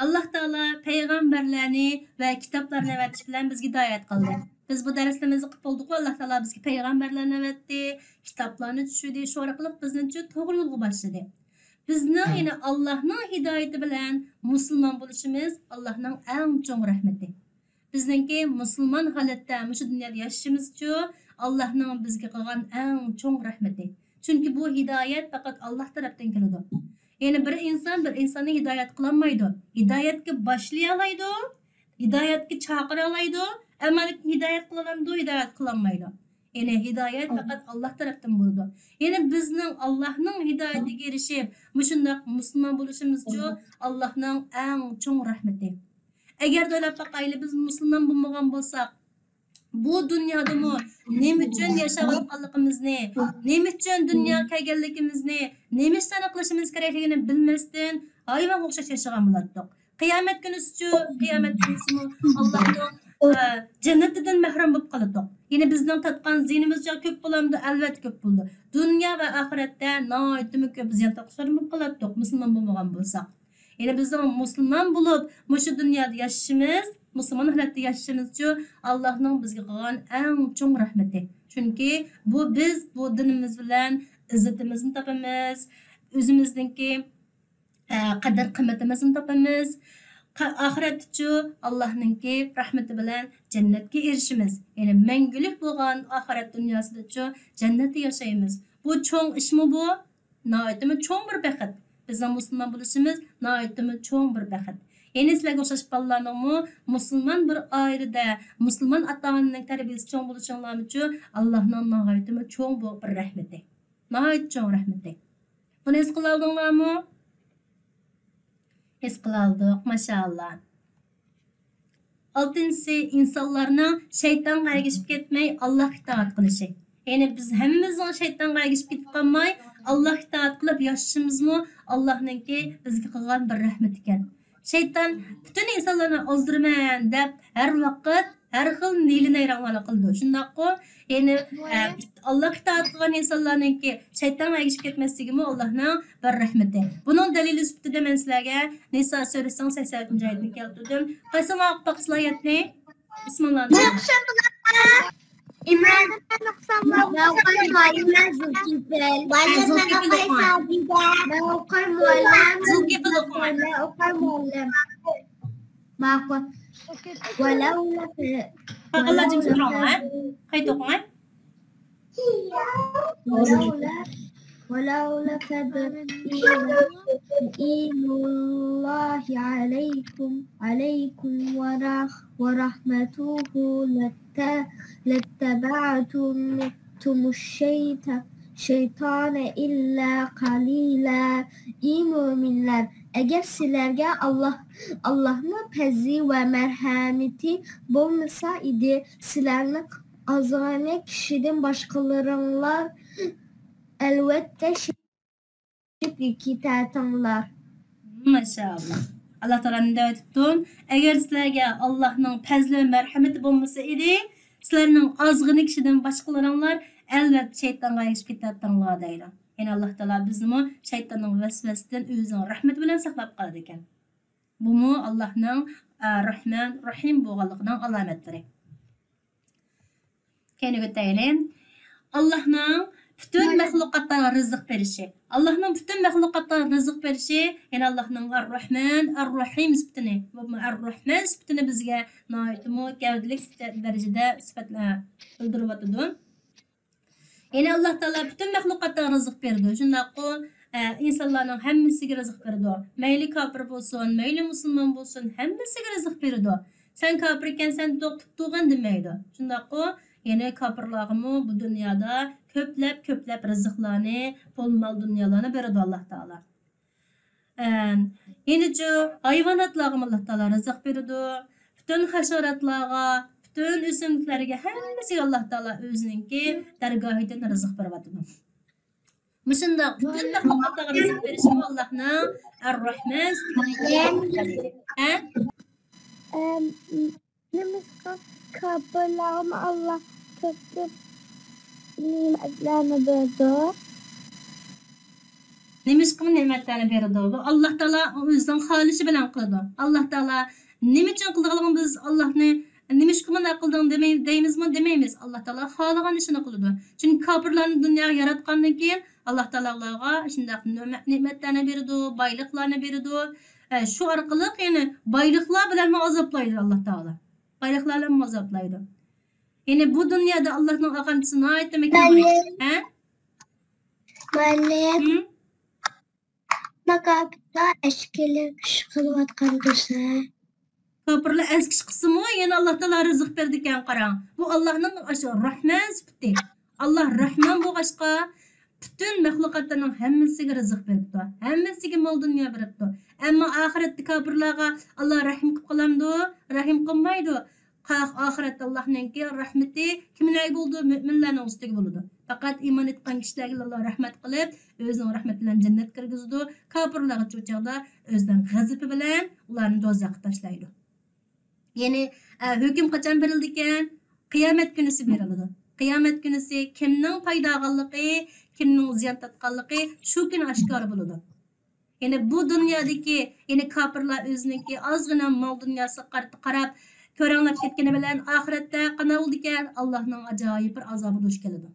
ئاللا تائالا پەيغەمبەرلەرنى ۋە كىتابلارنى ئەۋەتىش بىلەن بىزگە ھىدايەت قىلدى. بىز بۇ دەرسلىرىمىزنى قىلىپ بولدۇققۇ، ئاللا تائالا بىزگە پەيغەمبەرلەرنى ئەۋەتتى، كىتابلارنى چۈشۈردى، شۇ ئارقىلىق بىزنى شۇ توغرا يولغا باشلىدى. بىزنىڭ يەنە ئاللانىڭ ھىدايىتى بىلەن مۇسۇلمان بولۇشىمىز ئاللانىڭ ئەڭ چوڭ رەھمىتى. بىزنىڭكى مۇسۇلمان ھالەتتە مۇشۇ دۇنيادا ياشىشىمىزچۇ ئاللانىڭ بىزگە قىلغان ئەڭ چوڭ رەھمىتى. چۈنكى بۇ ھىدايەت پەقەت ئاللا تەرەپتىن كېلىدۇ. يەنى بىر ئىنسان بىر ئىنساننى ھىدايەت قىلالمايدۇ. ھىدايەتكە باشلىيالايدۇ، ھىدايەتكە چاقىرىالايدۇ، ئەمما لېكىن ھىدايەت قىلالايدۇ، ھىدايەت قىلالمايدۇ. يەنى ھىدايەت پەقەت ئاللا تەرەپتىن بولىدۇ. يەنى بىزنىڭ ئاللانىڭ ھىدايىتىگە ئېرىشىپ، مۇشۇنداق مۇسۇلمان بولۇشىمىزچۇ ئاللانىڭ ئەڭ چوڭ رەھمىتى. ئەگەردە ئويلاپ باقايلى، بىز مۇسۇلمان بولمىغان بولساق، بۇ دۇنيادىمۇ نېمە ئۈچۈن ياشاۋاتقانلىقىمىزنى، نېمە ئۈچۈن دۇنياغا كەلگەنلىكىمىزنى، نېمە ئىشلارنى قىلىشىمىز كېرەكلىكىنى بىلمەستىن، ھايۋانغا ئوخشاش ياشىغان بولاتتۇق. قىيامەت كۈنىسىچۇ، قىيامەت كۈنىسىمۇ ئاللانىڭ، ئە، جەننىتىدىن مەھرۇم بولۇپ قالاتتۇق. يەنى بىزنىڭ تارتقان زىيىنىمىزچۇ كۆپ بولامدۇ؟ ئەلۋەتتە كۆپ بولىدۇ. دۇنيا ۋە ئاخىرەتتە ناھايىتىمۇ كۆپ زىيان تارتقۇچىلاردىن بولۇپ قالاتتۇق، مۇسۇلمان بولمىغان بولساق. يەنى بىزنىڭ مۇسۇلمان بولۇپ، مۇشۇ دۇنيادا ياشىشىمىز، مۇسۇلمان ھالەتتە ياشىشىمىزچۇ، ئاللانىڭ بىزگە قىلغان ئەڭ چوڭ رەھمىتى. چۈنكى بۇ، بىز بۇ دىنىمىز بىلەن ئىززىتىمىزنى تاپىمىز، ئۆزىمىزنىڭكى، ئە، قەدىر-قىممىتىمىزنى تاپىمىز. قا-، ئاخىرەتتىچۇ، ئاللانىڭكى رەھمىتى بىلەن جەننەتكە ئېرىشىمىز. يەنى مەڭگۈلۈك بولغان ئاخىرەت دۇنياسىدىچۇ، جەننەتتە ياشايمىز. بۇ چوڭ ئىشمۇ بۇ؟ ناھايىتىمۇ چوڭ بىر بەخت. بىزنىڭ مۇسۇلمان بولۇشىمىز ناھايىتىمۇ چوڭ بىر بەخت. يەنى سىلەرگە ئوخشاش بالىلارنىڭمۇ مۇسۇلمان بىر ئائىلىدە، مۇسۇلمان ئاتا-ئانىنىڭ تەربىيىسى چوڭ بولۇشۇڭلارمۇچۇ، ئاللانىڭ ناھايىتىمۇ چوڭ بۇ بىر رەھمىتى. ناھايىتى چوڭ رەھمىتى. بۇنى ھېس قىلالدىڭلارمۇ؟ ھېس قىلالدۇق، ماشائاللا. ئالتىنچىسى، ئىنسانلارنىڭ شەيتانغا ئەگىشىپ كەتمەي، ئاللاھقا ئىتائەت قىلىشى. يەنى بىز ھەممىمىزنىڭ شەيتانغا ئەگىشىپ كېتىپ قالماي، ئاللاھقا ئىتائەت قىلىپ ياشىشىمىزمۇ ئاللاھنىڭكى بىزگە قىلغان بىر رەھمىتى ئىكەن. شەيتان پۈتۈن ئىنسانلارنى ئازدۇرىمەن دەپ، ھەر ۋاقىت ھەر خىل ھىيلە-نەيرەڭلارنى قىلىدۇ. شۇنداققۇ؟ يەنى، ئە، ئاللاھقا ئىتائەت قىلغان ئىنسانلارنىڭكى شەيتانغا ئەگىشىپ كەتمەسلىكىمۇ ئاللاھنىڭ بىر رەھمىتى. بۇنىڭ دەلىلى سۈپىتىدە مەن سىلەرگە نىسا سۈرىسىنىڭ سەكسەن ئالتىنچى ئايىتىنى كەلتۈردۈم. قايسىڭلار ئوقۇپ باقىسىلەر ئايەتنى؟ بىسمىللا. ئىمران. مەن ئوقۇسام، مەن ئوقۇيمەن. زۇلكىفىل. مەن ئوقۇيمەن. زۇلكىفىل ئوقۇڭ. مەن ئوقۇيمەن. زۇلكىفىل ئوقۇڭ. مەن ئوقۇيمەن. ماقۇل. ۋەلەۋلە فە-، قالغانلار جىمجىت تۇرۇڭلار. قايتا ئوقۇڭ. ولولا، ولولا فضل الله عليكم، عليكم ورح-، ورحمته لت-، لاتبعتم، تم الشيط-، شيطان إلا قليلا. ئى مۆمىنلەر، ئەگەر سىلەرگە ئاللاھ، ئاللاھنىڭ پەزلى ۋە مەرھەمىتى بولمىسا ئىدى، سىلەرنى ئازغىنە كىشىدىن باشقىلىرىڭلار ئەلۋەتتە شېرىك كېتەتتىڭلار. ماشائاللا. ئاللاھ تائالا نېمە دەۋېتىپتۇ؟ ئەگەر سىلەرگە ئاللاھنىڭ پەزلى ۋە مەرھەمىتى بولمىسا ئىدى، سىلەرنىڭ ئازغىنە كىشىدىن باشقىلىرىڭلار ئەلۋەتتە شەيتانغا ئەگىشىپ كېتەتتىڭلار دەيدۇ. يەنى ئاللاھ تائالا بىزنىمۇ شەيتاننىڭ ۋەسۋەسىسىدىن ئۆزىنىڭ رەھمىتى بىلەن ساقلاپ قالىدىكەن. بۇمۇ ئاللاھنىڭ، ئە، رەھمان، رەھىم بولغانلىقىنىڭ ئالامەتلىرى. كەينىگە ئۆتەيلى. ئاللاھنىڭ پۈتۈن مەخلۇقاتلارغا رىزىق بېرىشى. ئاللاھنىڭ پۈتۈن مەخلۇقاتلارغا رىزىق بېرىشى، يەنى ئاللاھنىڭ ئەر-راھمان، ئەر-راھىم سۈپىتىنى، ئەر-راھمان سۈپىتىنى بىزگە ناھايىتىمۇ گەۋدىلىك دەرىجىدە سۈپەتلەر بىلدۈرۈۋاتىدۇ. يەنى ئاللاھ تائالا پۈتۈن مەخلۇقاتلارغا رىزىق بېرىدۇ، شۇنداققۇ؟ ئە، ئىنسانلارنىڭ ھەممىسىگە رىزىق بېرىدۇ. مەيلى كاپىر بولسۇن، مەيلى مۇسۇلمان بولسۇن، ھەممىسىگە رىزىق بېرىدۇ. سەن كاپىر ئىكەنسەن، توختىتىپ تۇرغىن دېمەيدۇ. شۇنداققۇ؟ يەنى كاپىرلارغىمۇ بۇ دۇنيادا كۆپلەپ، كۆپلەپ رىزىقلارنى، پۇل، مال، دۇنيالارنى بېرىدۇ ئاللاھ تائالا. ئەم، يەنىچۇ، ھايۋاناتلارغىمۇ ئاللاھ تائالا رىزىق بېرىدۇ. پۈتۈن ھاشاراتلارغا، پۈتۈن ئۆسۈملۈكلەرگە، ھەممىسىگە ئاللاھ تائالا ئۆزىنىڭكى دەرگاھىدىن رىزىق بېرىۋاتىدۇ. مۇشۇنداق پۈتۈن مەخلۇقاتلارغا رىزىق بېرىشىمۇ ئاللاھنىڭ ئەر-راھمان سۈپىتىنىڭ ھە؟ ئەم، نېمىشقا كاپىرلارغىمۇ ئاللاھ كۆپ كۆپ نېمەتلەرنى بېرىدۇ؟ نېمىشقا نېمەتلەرنى بېرىدۇ؟ بۇ ئاللاھ تائالا ئۆزىنىڭ خالىشى بىلەن قىلىدۇ. ئاللاھ تائالا نېمە ئۈچۈن قىلىدىغانلىقىنى بىز ئاللاھنى، نېمىشقا بۇنداق قىلدىڭ دېمەي-، دەيمىزمۇ؟ دېمەيمىز. ئاللاھ تائالا خالىغان ئىشىنى قىلىدۇ. چۈنكى كاپىرلارنى دۇنياغا ياراتقاندىن كېيىن، ئاللاھ تائالا ئۇلارغا شۇنداق نېمە-، نېمەتلەرنى بېرىدۇ، بايلىقلارنى بېرىدۇ. ئە، شۇ ئارقىلىق يەنە بايلىقلار بىلەنمۇ ئازابلايدۇ ئاللاھ تائالا. بايلىقلار بىلەنمۇ ئازابلايدۇ. يەنى بۇ دۇنيادا ئاللاھنىڭ ئاغامچىسى ناھايىتى مەكرۇ. ھە؟ مۇئەللىم. ھىم؟ كاپىرلار ئەسكىلىك ئىش قىلىۋاتقان دېسە. كاپىرلار ئەسكى ئىش قىلسىمۇ، يەنە ئاللاھ تائالا رىزىق بېرىدىكەن، قاراڭ. بۇ ئاللاھنىڭ ئاشۇ راھمان سۈپىتى. ئاللاھ راھمان بولغاچقا، پۈتۈن مەخلۇقاتلارنىڭ ھەممىسىگە رىزىق بېرىپتۇ. ھەممىسىگە مال دۇنيا بېرىپتۇ. ئەمما ئاخىرەتتە كاپىرلارغا ئاللاھ رەھىم قىلىپ قالامدۇ؟ رەھىم قىلمايدۇ. قا-، ئاخىرەتتە ئاللاھنىڭكى رەھمىتى كىملەرگە بولىدۇ؟ مۆمىنلەرنىڭ ئۈستىگە بولىدۇ. پەقەت ئىمان ئېيتقان كىشىلەرگە ئاللاھ رەھمەت قىلىپ، ئۆزىنىڭ رەھمىتى بىلەن جەننەتكە كىرگۈزىدۇ. كاپىرلارغىچە ئۇ چاغدا ئۆزىنىڭ غەزىپى بىلەن ئۇلارنى دوزاخقا تاشلايدۇ. يەنى، ئە، ھۆكۈم قاچان بېرىلىدىكەن؟ قىيامەت كۈنىسى بېرىلىدۇ. قىيامەت كۈنىسى كىمنىڭ پايدا ئالغانلىقى، كىمنىڭ زىيان تارتقانلىقى شۇ كۈنى ئاشكارا بولىدۇ. يەنى بۇ دۇنيادىكى، يەنى كاپىرلار ئۆزىنىڭكى ئازغىنا مال دۇنياسىغا قار-، قاراپ كۆرەڭلەپ كەتكىنى بىلەن ئاخىرەتتە قانداق بولىدىكەن؟ ئاللاھنىڭ ئاجايىپ بىر ئازابى دۇچ كېلىدۇ.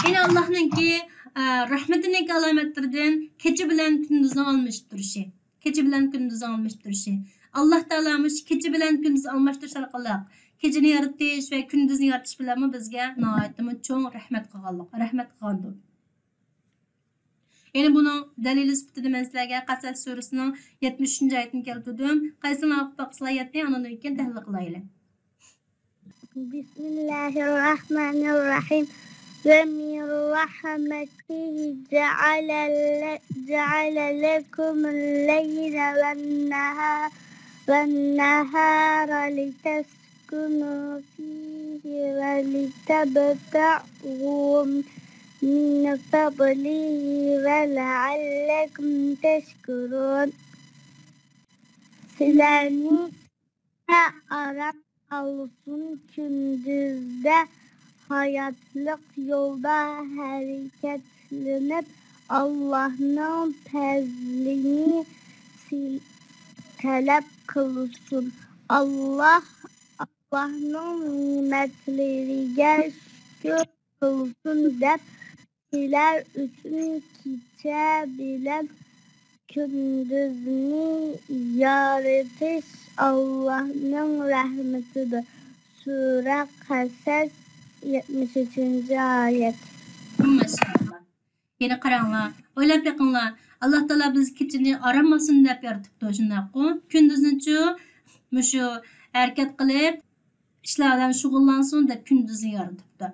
يەنى ئاللاھنىڭكى، ئە، رەھمىتىنىڭكى ئالامەتلىرىدىن كېچە بىلەن كۈندۈزنىڭ ئالمىشىپ تۇرۇشى. كېچە بىلەن كۈندۈزنىڭ ئالمىشىپ تۇرۇشى. ئاللاھ تائالا مۇشۇ كېچە بىلەن كۈندۈز ئالماشتۇرۇش ئارقىلىق كېچىنى يارىتىش ۋە كۈندۈزنى يارىتىش بىلەنمۇ بىزگە ناھايىتىمۇ چوڭ رەھمەت قىلغانلىق، رەھمەت قىلغاندۇر. يەنى بۇنىڭ دەلىلى سۈپىتىدە مەن سىلەرگە قەسەس سۈرىسىنىڭ يەتمىش ئۈچىنچى ئايىتىنى كەلتۈردۈم. قايسىڭلار ئوقۇپ باقسىلا ئايەتنى، ئاندىن كېيىن تەھلىل قىلايلى. بسم الله الرحمن الرحيم. ومن رحمته جعل ل-، جعل لكم الليل والنهار، والنهار لتسكنوا فيه ولتبتغوا من فضله ولعلكم تشكرون. سىلەرنى ئارام ئالسۇن، كۈندۈزدە ھاياتلىق يولدا ھەرىكەتلىنىپ، ئاللاھنىڭ پەزلىنى سىل-، تەلەپ قىلسۇن. ئاللاھ، ئاللاھنىڭ نېمەتلىرىگە شۈكۈر قىلسۇن دەپ، سىلەر ئۈچۈن كېچە بىلەن كۈندۈزنى يارىتىش ئاللاھنىڭ رەھمىتىدۇر. سۈرە قەسەس، يەتمىش ئۈچىنچى ئايەت. ماشائاللاھ. يەنە قاراڭلار، ئويلاپ بېقىڭلار. ئاللاھ تائالا بىز كېچىنى ئارام ئالسۇن دەپ يارىتىپتۇ، شۇنداققۇ؟ كۈندۈزنىچۇ مۇشۇ ھەرىكەت قىلىپ، ئىشلار بىلەن شۇغۇللانسۇن دەپ كۈندۈزنى يارىتىپتۇ.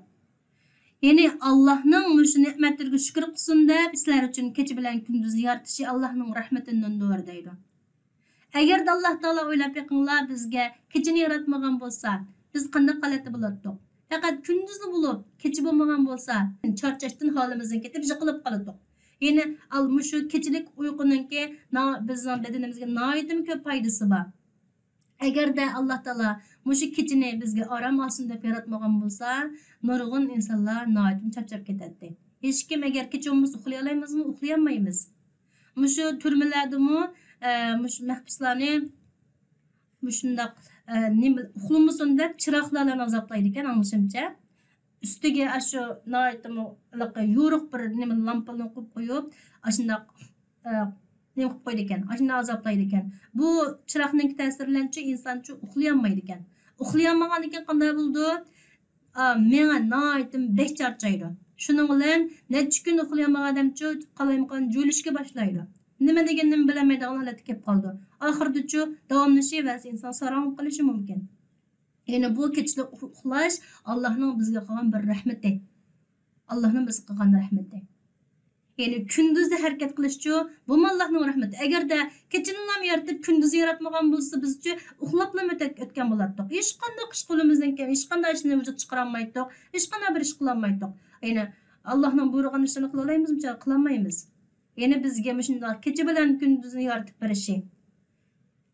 يەنى ئاللاھنىڭ مۇشۇ نېمەتلىرىگە شۈكۈر قىلسۇن دەپ، سىلەر ئۈچۈن كېچە بىلەن كۈندۈزنى يارىتىشى ئاللاھنىڭ رەھمىتىندىندۇر دەيدۇ. ئەگەردە ئاللاھ تائالا، ئويلاپ بېقىڭلار، بىزگە كېچىنى ياراتمىغان بولسا، بىز قانداق ھالەتتە بولاتتۇق؟ پەقەت كۈندۈزلا بولۇپ، كېچە بولمىغان بولسا، چارچاشتىن ھالىمىزدىن كېتىپ يىقىلىپ قالاتتۇق. يەنى ئال-، مۇشۇ كېچىلىك ئۇيقۇنىڭكى نا-، بىزنىڭ بەدىنىمىزگە ناھايىتىمۇ كۆپ پايدىسى بار. ئەگەردە ئاللاھ تائالا مۇشۇ كېچىنى بىزگە ئارام ئالسۇن دەپ ياراتمىغان بولسا، نۇرغۇن ئىنسانلار ناھايىتىمۇ چارچاپ كېتەتتى. ھېچكىم ئەگەر كېچە بولمىسا ئۇخلىيالايمىزمۇ؟ ئۇخلىيالمايمىز. مۇشۇ تۈرمىلەردىمۇ، ئە، مۇشۇ مەھبۇسلارنى مۇشۇنداق، ئە، نېمە، ئۇخلىمىسۇن دەپ چىراغلار بىلەن ئازابلايدىكەن، ئاڭلىشىمچە. ئۈستىگە ئاشۇ ناھايىتىمۇ يورۇق بىر نېمە لامپىنى قويۇپ قويۇپ، ئاشۇنداق، ئە، نېمە قىلىپ قويىدىكەن، ئاشۇنداق ئازابلايدىكەن. بۇ چىراغنىڭ تەسىرى بىلەنچۇ ئىنسانچۇ ئۇخلىيالمايدىكەن. ئۇخلىيالمىغاندىكىن قانداق بولىدۇ؟ ئا، مېڭە ناھايىتى بەك چارچايدۇ. شۇنىڭ بىلەن نەچچە كۈن ئۇخلىيالمىغان ئادەمچۇ قالايمىقان جۆيلۈشكە باشلايدۇ. نېمە دېگىنىنى بىلەلمەيدىغان ھالەتكە كېلىپ قالىدۇ. ئاخىرىدىچۇ داۋاملىشىۋەرسە ئىنسان ساراڭ بولۇپ قېلىشى مۇمكىن. يەنى بۇ كېچىلىك ئۇخلاش ئاللاھنىڭ بىزگە قىلغان بىر رەھمىتى. ئاللاھنىڭ بىزگە قىلغان رەھمىتى. يەنى كۈندۈزدە ھەرىكەت قىلىشچۇ، بۇمۇ ئاللاھنىڭ رەھمىتى. ئەگەردە كېچىنىلا يارىتىپ، كۈندۈزى ياراتمىغان بولسا، بىزچۇ ئۇخلاپلا ئۆتەك-، ئۆتكەن بولاتتۇق. ھېچقانداق ئىش قولىمىزدىن كەل-، ھېچقانداق ئىشنى ۋۇجۇدقا چىقىرالمايتتۇق. ھېچقانداق بىر ئىش قىلالمايتتۇق. يەنى ئاللاھنىڭ بۇيرۇغان ئىشلىرىنى قىلالايمىزمۇ؟ قىلالمايمىز. يەنى بىزگە مۇشۇنداق كېچە بىلەن كۈندۈزنى يارىتىپ بېرىشى،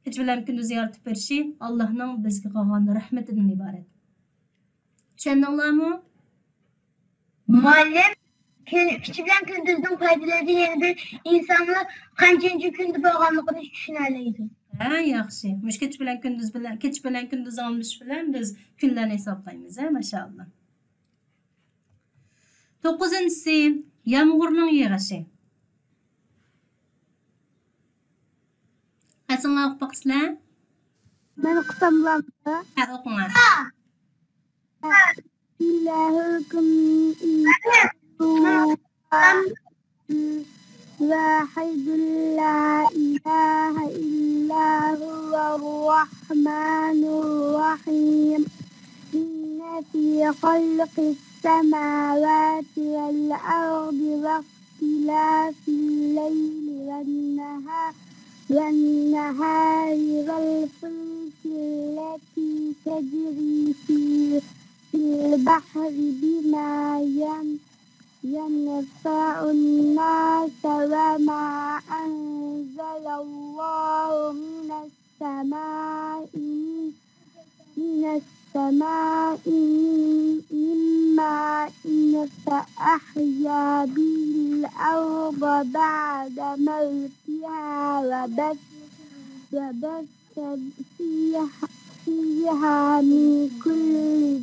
كېچە بىلەن كۈندۈزنى يارىتىپ بېرىشى ئاللاھنىڭ بىزگە قىلغان رەھمىتىدىن ئىبارەت. چۈشەندىڭلارمۇ؟ مۇئەللىم، كۈن-، كېچە بىلەن كۈندۈزنىڭ پايدىلىرى يەنە بىر ئىنسانلار قانچىنچى كۈندە بولغانلىقىنى چۈشىنەلەيدۇ. ھە، ياخشى. مۇشۇ كېچە بىلەن كۈندۈز بىلەن، كېچە بىلەن كۈندۈز ئالمىشىش بىلەن بىز كۈنلەرنى ھېسابلايمىز، ھە، ماشائاللا. توققۇزىنچىسى، يامغۇرنىڭ يېغىشى. قايسىڭلار ئوقۇپ باقىسىلەر؟ مەن ئوقۇسام بولامدۇ؟ ھە، ئوقۇڭلار. بسم الله الرحمن الرحيم. واحد لا إله إلا هو الرحمن الرحيم. إن في خلق السماوات والأرض واختلاف الليل والنهار، والنهار والفلك التي تجري في، في البحر بما ين-، ينفع الناس وما أنزل الله من السماء من، من السماء من، من ماء فأحيا به الأرض بعد موتها وبث، وبث فيها، فيها من كل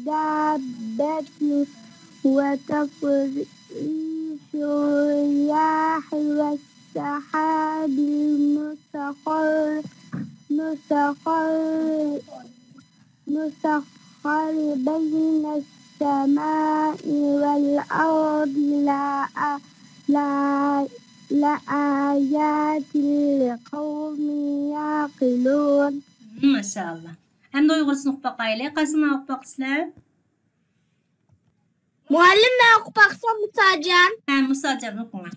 دابة وتصريف الرياح والسحاب المسخر، مسخر، مسخر بين السماء والأرض لآ-، لآ-، لآيات لقوم يعقلون. ماشائاللا. ئەمدى ئۇيغۇرچىسىنى ئوقۇپ باقايلى. قايسىنى ئوقۇپ باقىسىلەر؟ مۇئەللىم، مەن ئوقۇپ باقسام، مۇساجان؟ ھە، مۇساجان، ئوقۇڭلار.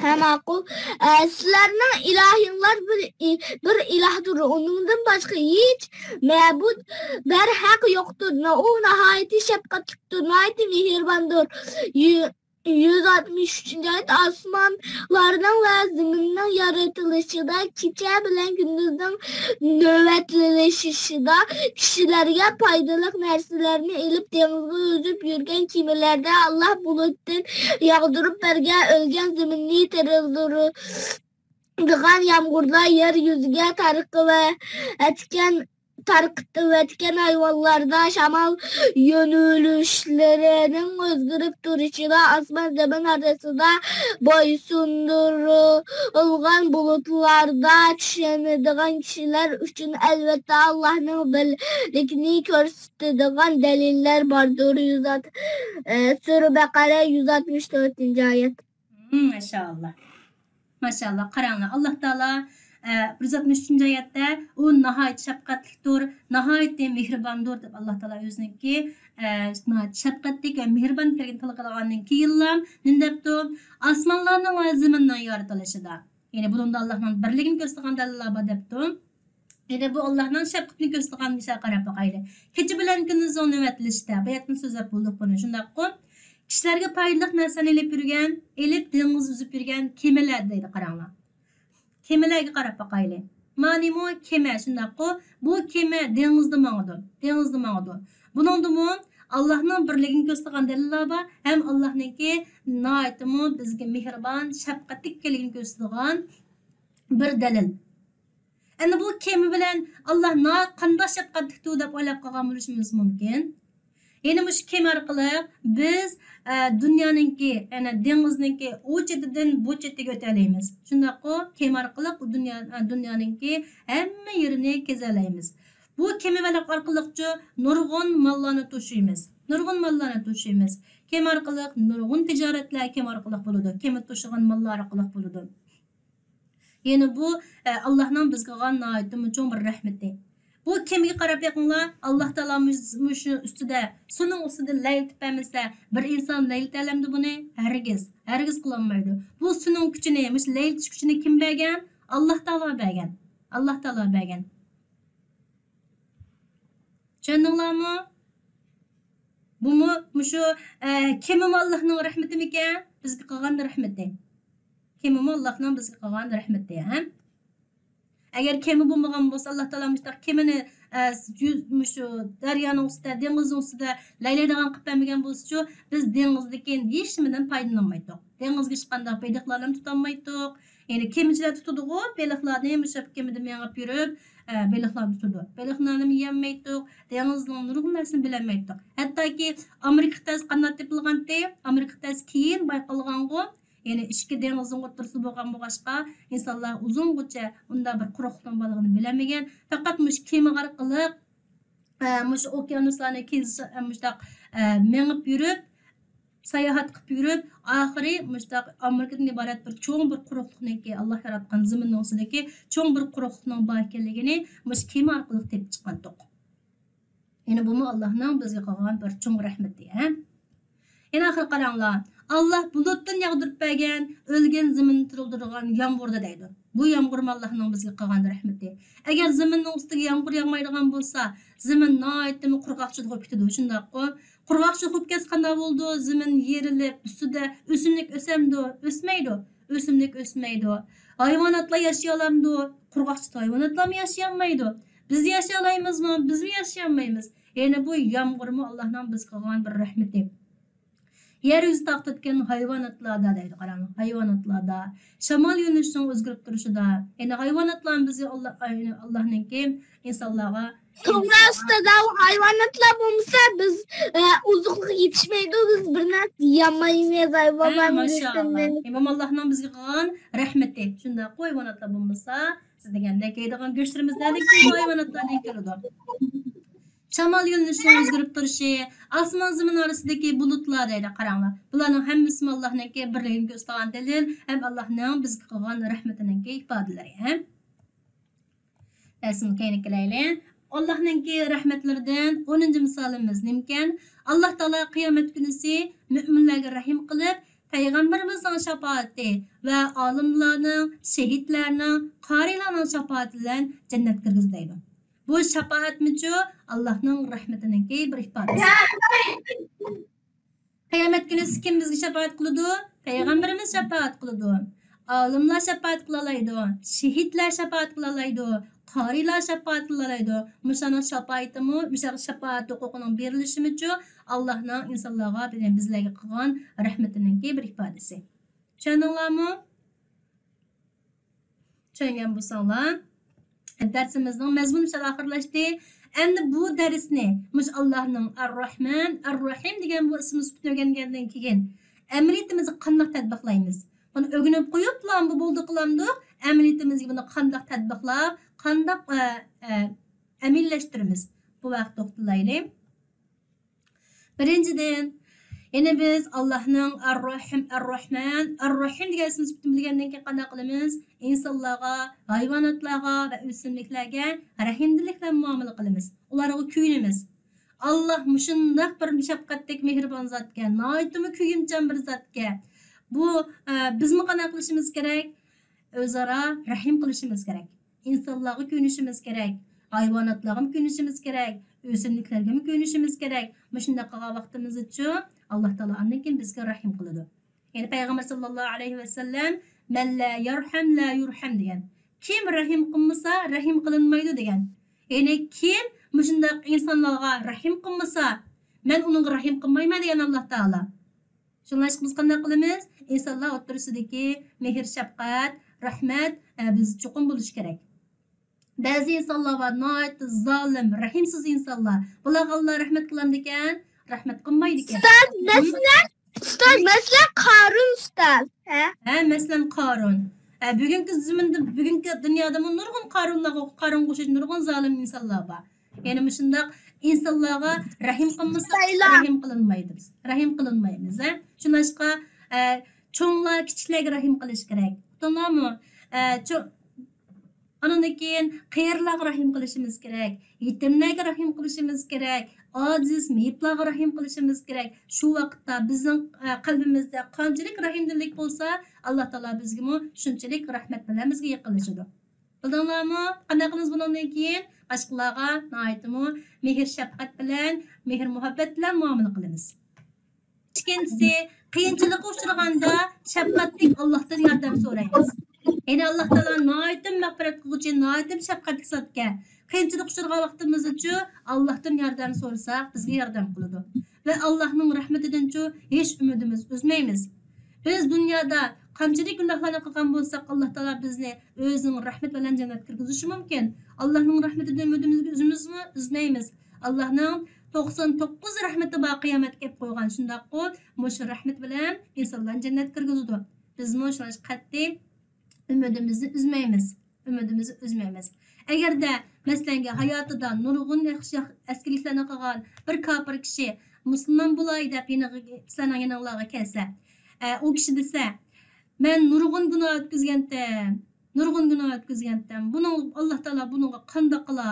ھە، ماقۇل. ئە، سىلەرنىڭ ئىلاھىڭلار بىر ئى-، بىر ئىلاھتۇر. ئۇنىڭدىن باشقا ھېچ مەبۇد بەرھەق يوقتۇر. ئۇ ناھايىتى شەپقەتلىكتۇر، ناھايىتى مېھرىباندۇر. يۈ-، يۈز ئاتمىش ئۈچىنچى ئايەت، ئاسمانلارنىڭ ۋە زېمىننىڭ يارىتىلىشىدا، كېچە بىلەن كۈندۈزنىڭ نۆۋەتلىشىشىدا، كىشىلەرگە پايدىلىق نەرسىلەرنى ئېلىپ، دېڭىزغا ئۈزۈپ يۈرگەن كېمىلەردە، ئاللا بۇلۇتتىن ياغدۇرۇپ بەرگەن ئۆلگەن زېمىننى تىرىلدۇرىدىغان يامغۇرلار يەر يۈزىگە تارقىۋەتكەن تارقىتىۋەتكەن ھايۋانلاردا، شامال يۆنىلىشلىرىنىڭ ئۆزگىرىپ تۇرۇشىدا، ئاسمان زېمىن ئارىسىدا بويسۇندۇرۇلغان بۇلۇتلاردا چۈشىنىدىغان كىشىلەر ئۈچۈن، ئەلۋەتتە، ئاللانىڭ بىرلىكىنى كۆرسىتىدىغان دەلىللەر باردۇر. يۈز ئات-، ئە، سۈرە بەقەرە، يۈز ئاتمىش تۆتىنچى ئايەت. مم، ماشائاللا. ماشائاللا، قاراڭلار، ئاللا تائالا، ئە، يۈز ئاتمىش ئۈچىنچى ئايەتتە، ئۇ ناھايىتى شەپقەتلىكتۇر، ناھايىتى مېھرىباندۇر دەپ ئاللا تائالا ئۆزىنىڭكى، ئە، ناھايىتى شەپقەتلىك ۋە مېھرىبان ئىكەنلىكىنى تىلغا ئالغاندىن كېيىنلا نېمە دەپتۇ؟ ئاسمانلارنىڭ ۋە زېمىننىڭ يارىتىلىشىدا، يەنى بۇنىڭدا ئاللانىڭ بىرلىكىنى كۆرسىتىدىغان دەلىللەر بار دەپتۇ. يەنى بۇ ئاللانىڭ شەپقىتىنى كۆرسىتىدىغان ئىشلارغا قاراپ باقايلى. كېچە بىلەن كۈندۈزنىڭ نۆۋەتلىشىشىدە، باياتىن سۆزلەپ بولدۇق بۇنى، شۇنداققۇ؟ كىشىلەرگە پايدىلىق نەرسىلەرنى ئېلىپ يۈرگەن، ئېلىپ دېڭىزدا ئۈزۈپ يۈرگەن كېمىلەر دەيدۇ، قاراڭلار. كېمىلەرگە قاراپ باقايلى. مانىمۇ كېمە، شۇنداققۇ؟ بۇ كېمە دېڭىزدا ماڭىدۇ، دېڭىزدا ماڭىدۇ. بۇنىڭدىمۇ ئاللانىڭ بىرلىكىنى كۆرسىتىدىغان دەلىللەر بار، ھەم ئاللانىڭكى ناھايىتىمۇ بىزگە مېھرىبان، شەپقەتلىك ئىكەنلىكىنى كۆرسىتىدىغان بىر دەلىل. ئەنە بۇ كېمە بىلەن ئاللا ناھايىتى قانداق شەپقەتلىكتۇ دەپ ئويلاپ قالغان بولۇشىمىز مۇمكىن. يەنى مۇشۇ كېمە ئارقىلىق بىز، ئە، دۇنيانىڭكى، يەنى دېڭىزنىڭكى ئۇ چېتىدىن بۇ چېتىگە ئۆتەلەيمىز. شۇنداققۇ، كېمە ئارقىلىق بۇ دۇنيا، ئە، دۇنيانىڭكى ھەممە يېرىنى كېزەلەيمىز. بۇ كېمە بېلىق ئارقىلىقچۇ نۇرغۇن ماللارنى توشۇيمىز. نۇرغۇن ماللارنى توشۇيمىز. كېمە ئارقىلىق نۇرغۇن تىجارەتلەر كېمە ئارقىلىق بولىدۇ. كېمە توشۇغان ماللار ئارقىلىق بولىدۇ. يەنى بۇ، ئە، ئاللاھنىڭ بىزگە قىلغان ناھايىتىمۇ چوڭ بىر رەھمىتى. بۇ كېمىگە قاراپ بېقىڭلار، ئاللاھ تائالا مۇش-، مۇشۇ ئۈستىدە، سۇنىڭ ئۈستىدە لەيلىتىپ بەرمىسە، بىر ئىنسان لەيلىتەلەمدۇ بۇنى؟ ھەرگىز، ھەرگىز قىلالمايدۇ. بۇ سۇنىڭ كۈچىنى، مۇشۇ لەيلىتىش كۈچىنى كىم بەرگەن؟ ئاللاھ تائالا بەرگەن. ئاللاھ تائالا بەرگەن. چۈشەندىڭلارمۇ؟ بۇمۇ، مۇشۇ، ئە، كېمىمۇ ئاللاھنىڭ رەھمىتىمىكەن؟ بىزگە قىلغان رەھمىتى. كېمىمۇ ئاللاھنىڭ بىزگە قىلغان رەھمىتى، ھە؟ ئەگەر كېمە بولمىغان بولسا، ئاللاھ تائالا مۇشۇنداق كېمىنى، ئە، يۈز-، مۇشۇ دەريانىڭ ئۈستىدە، دېڭىزنىڭ ئۈستىدە لەيلەيدىغان قىلىپ بەرمىگەن بولسىچۇ، بىز دېڭىزدىكى ھېچنېمىدىن پايدىلىنالمايتتۇق. دېڭىزغا ھېچقانداق بېلىقلارنى تۇتالمايتتۇق. يەنى كېمىچىلەر تۇتىدىغۇ بېلىقلارنى، مۇشۇ كېمىدە مېڭىپ يۈرۈپ، ئە، بېلىقلارنى تۇتىدۇ. بېلىقلارنىمۇ يېيەلمەيتتۇق. دېڭىزنىڭ نۇرغۇن نەرسىنى بىلەلمەيتتۇق. ھەتتاكى ئامېرىكا قىتئەسى قانداق تېپىلغانتى؟ ئامېرىكا قىتئەسى كېيىن بايقالغانغۇ. يەنى ئىككى دېڭىزنىڭ ئوتتۇرىسىدا بولغان بولغاچقا، ئىنسانلار ئۇزۇنغىچە ئۇنداق بىر قۇرۇقلۇقنىڭ بارلىقىنى بىلەلمىگەن. پەقەت مۇشۇ كېمە ئارقىلىق، ئە، مۇشۇ ئوكيانۇسلارنى كېزىش، ئە، مۇشۇنداق، ئە، مېڭىپ يۈرۈپ، ساياھەت قىلىپ يۈرۈپ، ئاخىرى مۇشۇنداق ئامېرىكىدىن ئىبارەت بىر چوڭ بىر قۇرۇقلۇقنىڭكى، ئاللاھ ياراتقان زېمىننىڭ ئۈستىدىكى چوڭ بىر قۇرۇقلۇقنىڭ بار ئىكەنلىكىنى مۇشۇ كېمە ئارقىلىق تېپىپ چىققانتۇق. يەنى بۇمۇ ئاللاھنىڭ بىزگە قىلغان بىر چوڭ رەھمىتى، ھە؟ يەنە ئاخىرى قاراڭلار. ئاللاھ بۇلۇتتىن ياغدۇرۇپ بەرگەن، ئۆلگەن زېمىننى تىرىلدۈرىدىغان يامغۇردا دەيدۇ. بۇ يامغۇرمۇ ئاللاھنىڭ بىزگە قىلغان رەھمىتى. ئەگەر زېمىننىڭ ئۈستىگە يامغۇر ياغمايدىغان بولسا، زېمىن ناھايىتىمۇ قۇرغاقچىلىق بولۇپ كېتىدۇ، شۇنداققۇ؟ قۇرغاقچىلىق بولۇپ كەتسە قانداق بولىدۇ؟ زېمىن يېرىلىپ، ئۈستىدە ئۆسۈملۈك ئۆسەمدۇ؟ ئۆسمەيدۇ. ئۆسۈملۈك ئۆسمەيدۇ. ھايۋاناتلار ياشىيالامدۇ؟ قۇرغاقچىلىقتا ھايۋاناتلارمۇ ياشىيالمايدۇ. بىز ياشىيالايمىزمۇ؟ بىزمۇ ياشىيالمايمىز. يەنى بۇ يامغۇرمۇ ئاللاھنىڭ بىزگە قىلغان بىر رەھمىتى. يەر يۈزى تارقىتىدىكەن ھايۋاناتلاردا دەيدۇ، قاراڭ، ھايۋاناتلاردا. شامال يۆنىلىشىنىڭ ئۆزگىرىپ تۇرۇشىدا. يەنى ھايۋاناتلارمۇ بىزگە ئاللا-، ئاللاھنىڭكى ئىنسانلارغا توغرا ئۇستاز، ھايۋاناتلار بولمىسا بىز، ئە، ئوزۇقلۇق يېتىشمەيدۇ، بىز بىر نەرسە يېيەلمەيمىز، ھە، ھايۋانلارنىڭ ماشائاللا. گۆشىنى. ئىمام ئاللاھنىڭ بىزگە قىلغان رەھمىتى. شۇنداققۇ، ھايۋاناتلار بولمىسا، سىز دېگەندەك يەيدىغان گۆشلىرىمىز نەدىن كېلىدۇ؟ ھايۋاناتلاردىن كېلىدۇ. شامال يۆنىلىشىنىڭ ئۆزگىرىپ تۇرۇشى، ئاسمان زېمىن ئارىسىدىكى بۇلۇتلار دەيدۇ، قاراڭلار. بۇلارنىڭ ھەممىسىمۇ ئاللاھنىڭكى بىرلىكىنى كۆرسىتىدىغان دەلىل ھەم ئاللاھنىڭ بىزگە قىلغان رەھمىتىنىڭكى ئىپادىلىرى، ھە؟ دەرسىمىزگە كەينىگە كېلەيلى. ئاللاھنىڭكى رەھمەتلىرىدىن ئونىنچى مىسالىمىز نېمىكەن؟ ئاللاھ تائالا قىيامەت كۈنىسى مۆمىنلەرگە رەھىم قىلىپ، پەيغەمبىرىمىزنىڭ شاپائىتى ۋە ئالىملارنىڭ، شېھىتلەرنىڭ، قارىلارنىڭ شاپائىتى بىلەن جەننەتكە كىرگۈزىدۇ دەيدۇ. بۇ شاپائەتمىچۇ؟ ئاللاھنىڭ رەھمىتىنىڭكى بىر ئىپادىسى. قىيامەت كۈنى كىم بىزگە شاپائەت قىلىدۇ؟ پەيغەمبىرىمىز شاپائەت قىلىدۇ. ئالىملار شاپائەت قىلالايدۇ. شېھىتلەر شاپائەت قىلالايدۇ. قارىلار شاپائەت قىلالايدۇ. مۇشۇلارنىڭ شاپائىتىمۇ، مۇشۇلارغا شاپائەت ھوقۇقىنىڭ بېرىلىشىمۇچۇ؟ ئاللاھنىڭ ئىنسانلارغا، بىزلەرگە قىلغان رەھمىتىنىڭكى بىر ئىپادىسى. چۈشەندىڭلارمۇ؟ چۈشەنگەن بولساڭلار، دەرسىمىزنىڭ مەزمۇنى مۇشۇ يەردە ئاخىرلاشتى. ئەمدى بۇ دەرسنى مۇشۇ ئاللاھنىڭ ئەر-راھمان، ئەر-راھىم دېگەن بۇ ئىسمىنى سۈپىتىنى ئۆگەنگەندىن كېيىن، ئەمەلىيىتىمىزدە قانداق تەتبىقلايمىز؟ بۇنى ئۆگىنىپ قويۇپلا بۇ بولدى قىلامدۇق؟ ئەمەلىيىتىمىزگە بۇنى قانداق تەتبىقلاپ، قانداق، ئە، ئە، ئەمەلىيلەشتۈرىمىز؟ بۇ ھەقتە توختىلايلى. بىرىنچىدىن، يەنى بىز ئاللاھنىڭ ئەر-راھىم، ئەر-راھمان، ئەر-راھىم دېگەن ئىسمى سۈپىتىنى بىلگەندىن كېيىن قانداق قىلىمىز؟ ئىنسانلارغا، ھايۋاناتلارغا ۋە ئۆسۈملۈكلەرگە رەھىمدىللىك بىلەن مۇئامىلە قىلىمىز. ئۇلارغا كۆيۈنىمىز. ئاللاھ مۇشۇنداق بىر شەپقەتلىك، مېھرىبان زاتكەن، ناھايىتىمۇ كۆيۈمچان بىر زاتكەن. بۇ، ئە، بىزمۇ قانداق قىلىشىمىز كېرەك؟ ئۆزئارا رەھىم قىلىشىمىز كېرەك. ئىنسانلارغا كۆيۈنۈشىمىز كېرەك. ھايۋاناتلارغىمۇ كۆيۈنۈشىمىز كېرەك. ئۆسۈملۈكلەرگىمۇ كۆيۈنۈشىمىز كېرەك. مۇشۇنداق قىلغان ۋاقتىمىزدىچۇ، ئاللاھ تائالا ئاندىن كېيىن بىزگە رەھىم قىلىدۇ. يەنى پەيغەمبەر ساللاللاھۇ ئەلەيھى ۋەسەللەم، «مەن لا يەرھەم لا يۇرھەم» دېگەن. كىم رەھىم قىلمىسا، رەھىم قىلىنمايدۇ دېگەن. يەنى كىم مۇشۇنداق ئىنسانلارغا رەھىم قىلمىسا، مەن ئۇنىڭغا رەھىم قىلمايمەن دېگەن ئاللاھ تائالا. شۇڭلاشقا بىز قانداق قىلىمىز؟ ئىنسانلار ئوتتۇرىسىدىكى مېھىر-شەپقەت، رەھمەت، ئە، بىز چوقۇم بولۇشى كېرەك. بەزى ئىنسانلار بار، ناھايىتى زالىم، رەھىمسىز ئىنسانلار. بۇلارغا ئاللاھ رەھمەت قىلامدىكەن؟ رەھمەت قىلمايدىكەن. ئۇستاز، مەسىلەن، ئۇستاز، مەسىلەن، قارۇن ئۇستاز. ھە؟ ھە، مەسىلەن، قارۇن. ھە، بۈگۈنكى زېمىندا، بۈگۈنكى دۇنيادىمۇ نۇرغۇن قارۇنلارغا، قارۇنغا ئوخشاش نۇرغۇن زالىم ئىنسانلار بار. يەنى مۇشۇنداق ئىنسانلارغا رەھىم قىلمىساق، رەھىم قىلىنمايمىز. رەھىم قىلىنمايمىز، ھە. شۇڭلاشقا، ئە، چوڭلار كىچىكلەرگە رەھىم قىلىش كېرەك. ئۇقتۇڭلارمۇ؟ ئە، چو-، ئانىڭدىن كېيىن قېرىلارغا رەھىم قىلىشىمىز كېرەك. يېتىملەرگە رەھىم قىلىشىمىز كېرەك. ئاجىز، مېيىپلارغا رەھىم قىلىشىمىز كېرەك. شۇ ۋاقىتتا بىزنىڭ، ئە، قەلبىمىزدە قانچىلىك رەھىمدىللىك بولسا، ئاللا تائالا بىزگىمۇ شۇنچىلىك رەھمەت بىلەن بىزگە يېقىنلىشىدۇ. بىلدىڭلارمۇ؟ قانداق قىلىمىز بۇنىڭدىن كېيىن؟ باشقىلارغا ناھايىتىمۇ مېھىر-شەپقەت بىلەن، مېھىر-مۇھەببەت بىلەن مۇئامىلە قىلىمىز. ئىككىنچىسى، قىيىنچىلىققا ئۇچرىغاندا شەپقەتلىك ئاللاھتىن ياردەم سورايمىز. يەنى ئاللا تائالا ناھايىتى مەغپىرەت قىلغۇچى، ناھايىتى شەپقەتلىك زاتكەن. قىيىنچىلىققا ئۇچرىغان ۋاقتىمىزدىچۇ ئاللاھتىن ياردەم سورىساق، بىزگە ياردەم قىلىدۇ. ۋە ئاللاھنىڭ رەھمىتىدىنچۇ ھېچ ئۈمىدىمىز ئۈزمەيمىز. بىز دۇنيادا قانچىلىك گۇناھلارنى قىلغان بولساق، ئاللا تائالا بىزنى ئۆزىنىڭ رەھمىتى بىلەن جەننەتكە كىرگۈزۈشى مۇمكىن. ئاللاھنىڭ رەھمىتىدىن ئۈمىدىمىزنى ئۈزىمىزمۇ؟ ئۈزمەيمىز. ئاللاھنىڭ توقسان توققۇز رەھمىتى بار قىيامەتكە ئېلىپ قويغان، شۇنداققۇ؟ مۇشۇ رەھمەت بىلەن ئىنسانلارنى جەننەتكە كىرگۈزىدۇ. بىزمۇ شۇڭلاشقا قەتئىي ئۈمىدىمىزنى ئۈزمەيمىز. ئۈمىدىمىزنى ئۈزمەيمىز. ئەگەردە، مەسىلەنگە، ھاياتىدا نۇرغۇن ياخشى، ياخ-، ئەسكىلىكلەرنى قىلغان بىر كاپىر كىشى مۇسۇلمان بولاي دەپ يېنىغا، سىلەرنىڭ يېنىڭلارغا كەلسە، ئە، ئۇ كىشى دېسە، مەن نۇرغۇن گۇناھ ئۆتكۈزگەنتىم، نۇرغۇن گۇناھ ئۆتكۈزگەنتىم. بۇنىڭ، ئاللا تائالا بۇنىڭغا قانداق قىلا؟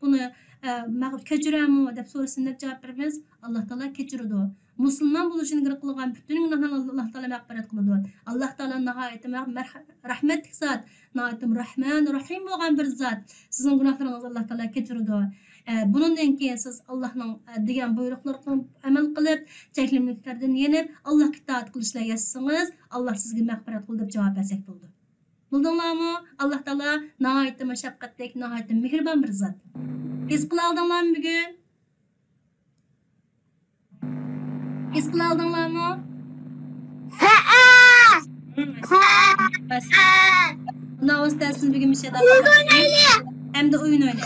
بۇنى، ئە، مەغ-، كەچۈرەمۇ دەپ سورىسۇن دەپ جاۋاب بېرىمىز. ئاللا تائالا كەچۈرىدۇ. مۇسۇلمان بولۇشىنى ئىلگىرى قىلغان پۈتۈن گۇناھلارنى ئاللا تائالا مەغپىرەت قىلىدۇ. ئاللا تائالا ناھايىتى مەغ-، مەرھ-، رەھمەتلىك زات، ناھايىتى رەھمان رەھىم بولغان بىر زات. سىزنىڭ گۇناھلىرىڭىزنى ئاللا تائالا كەچۈرىدۇ. ئە، بۇنىڭدىن كېيىن سىز ئاللانىڭ، ئە، دېگەن بۇيرۇقلىرىغا ئەمەل قىلىپ، چەكلىمىلىكلەردىن يېنىپ، ئاللاغا ئىتائەت قىلىشلا ياشىسىڭىز، ئاللا سىزگە مەغپىرەت قىلىدۇ دەپ جاۋاب بەرسەك بولىدۇ. بىلدىڭلارمۇ؟ ئاللا تائالا ناھايىتىمۇ شەپقەتلىك، ناھايىتى مېھرىبان بىر زات. ھېس قىلالدىڭلارمۇ بۈگۈن؟ ھېس قىلالدىڭلارمۇ؟ ھەئە! ھەئە! بەس. ئۇنداق بولسا دەرسىمىز بۈگۈن مۇشۇ يەردە ئاخىرلاشتى. ئويۇن ئوينايلى! ئەمدى ئويۇن ئوينايلى.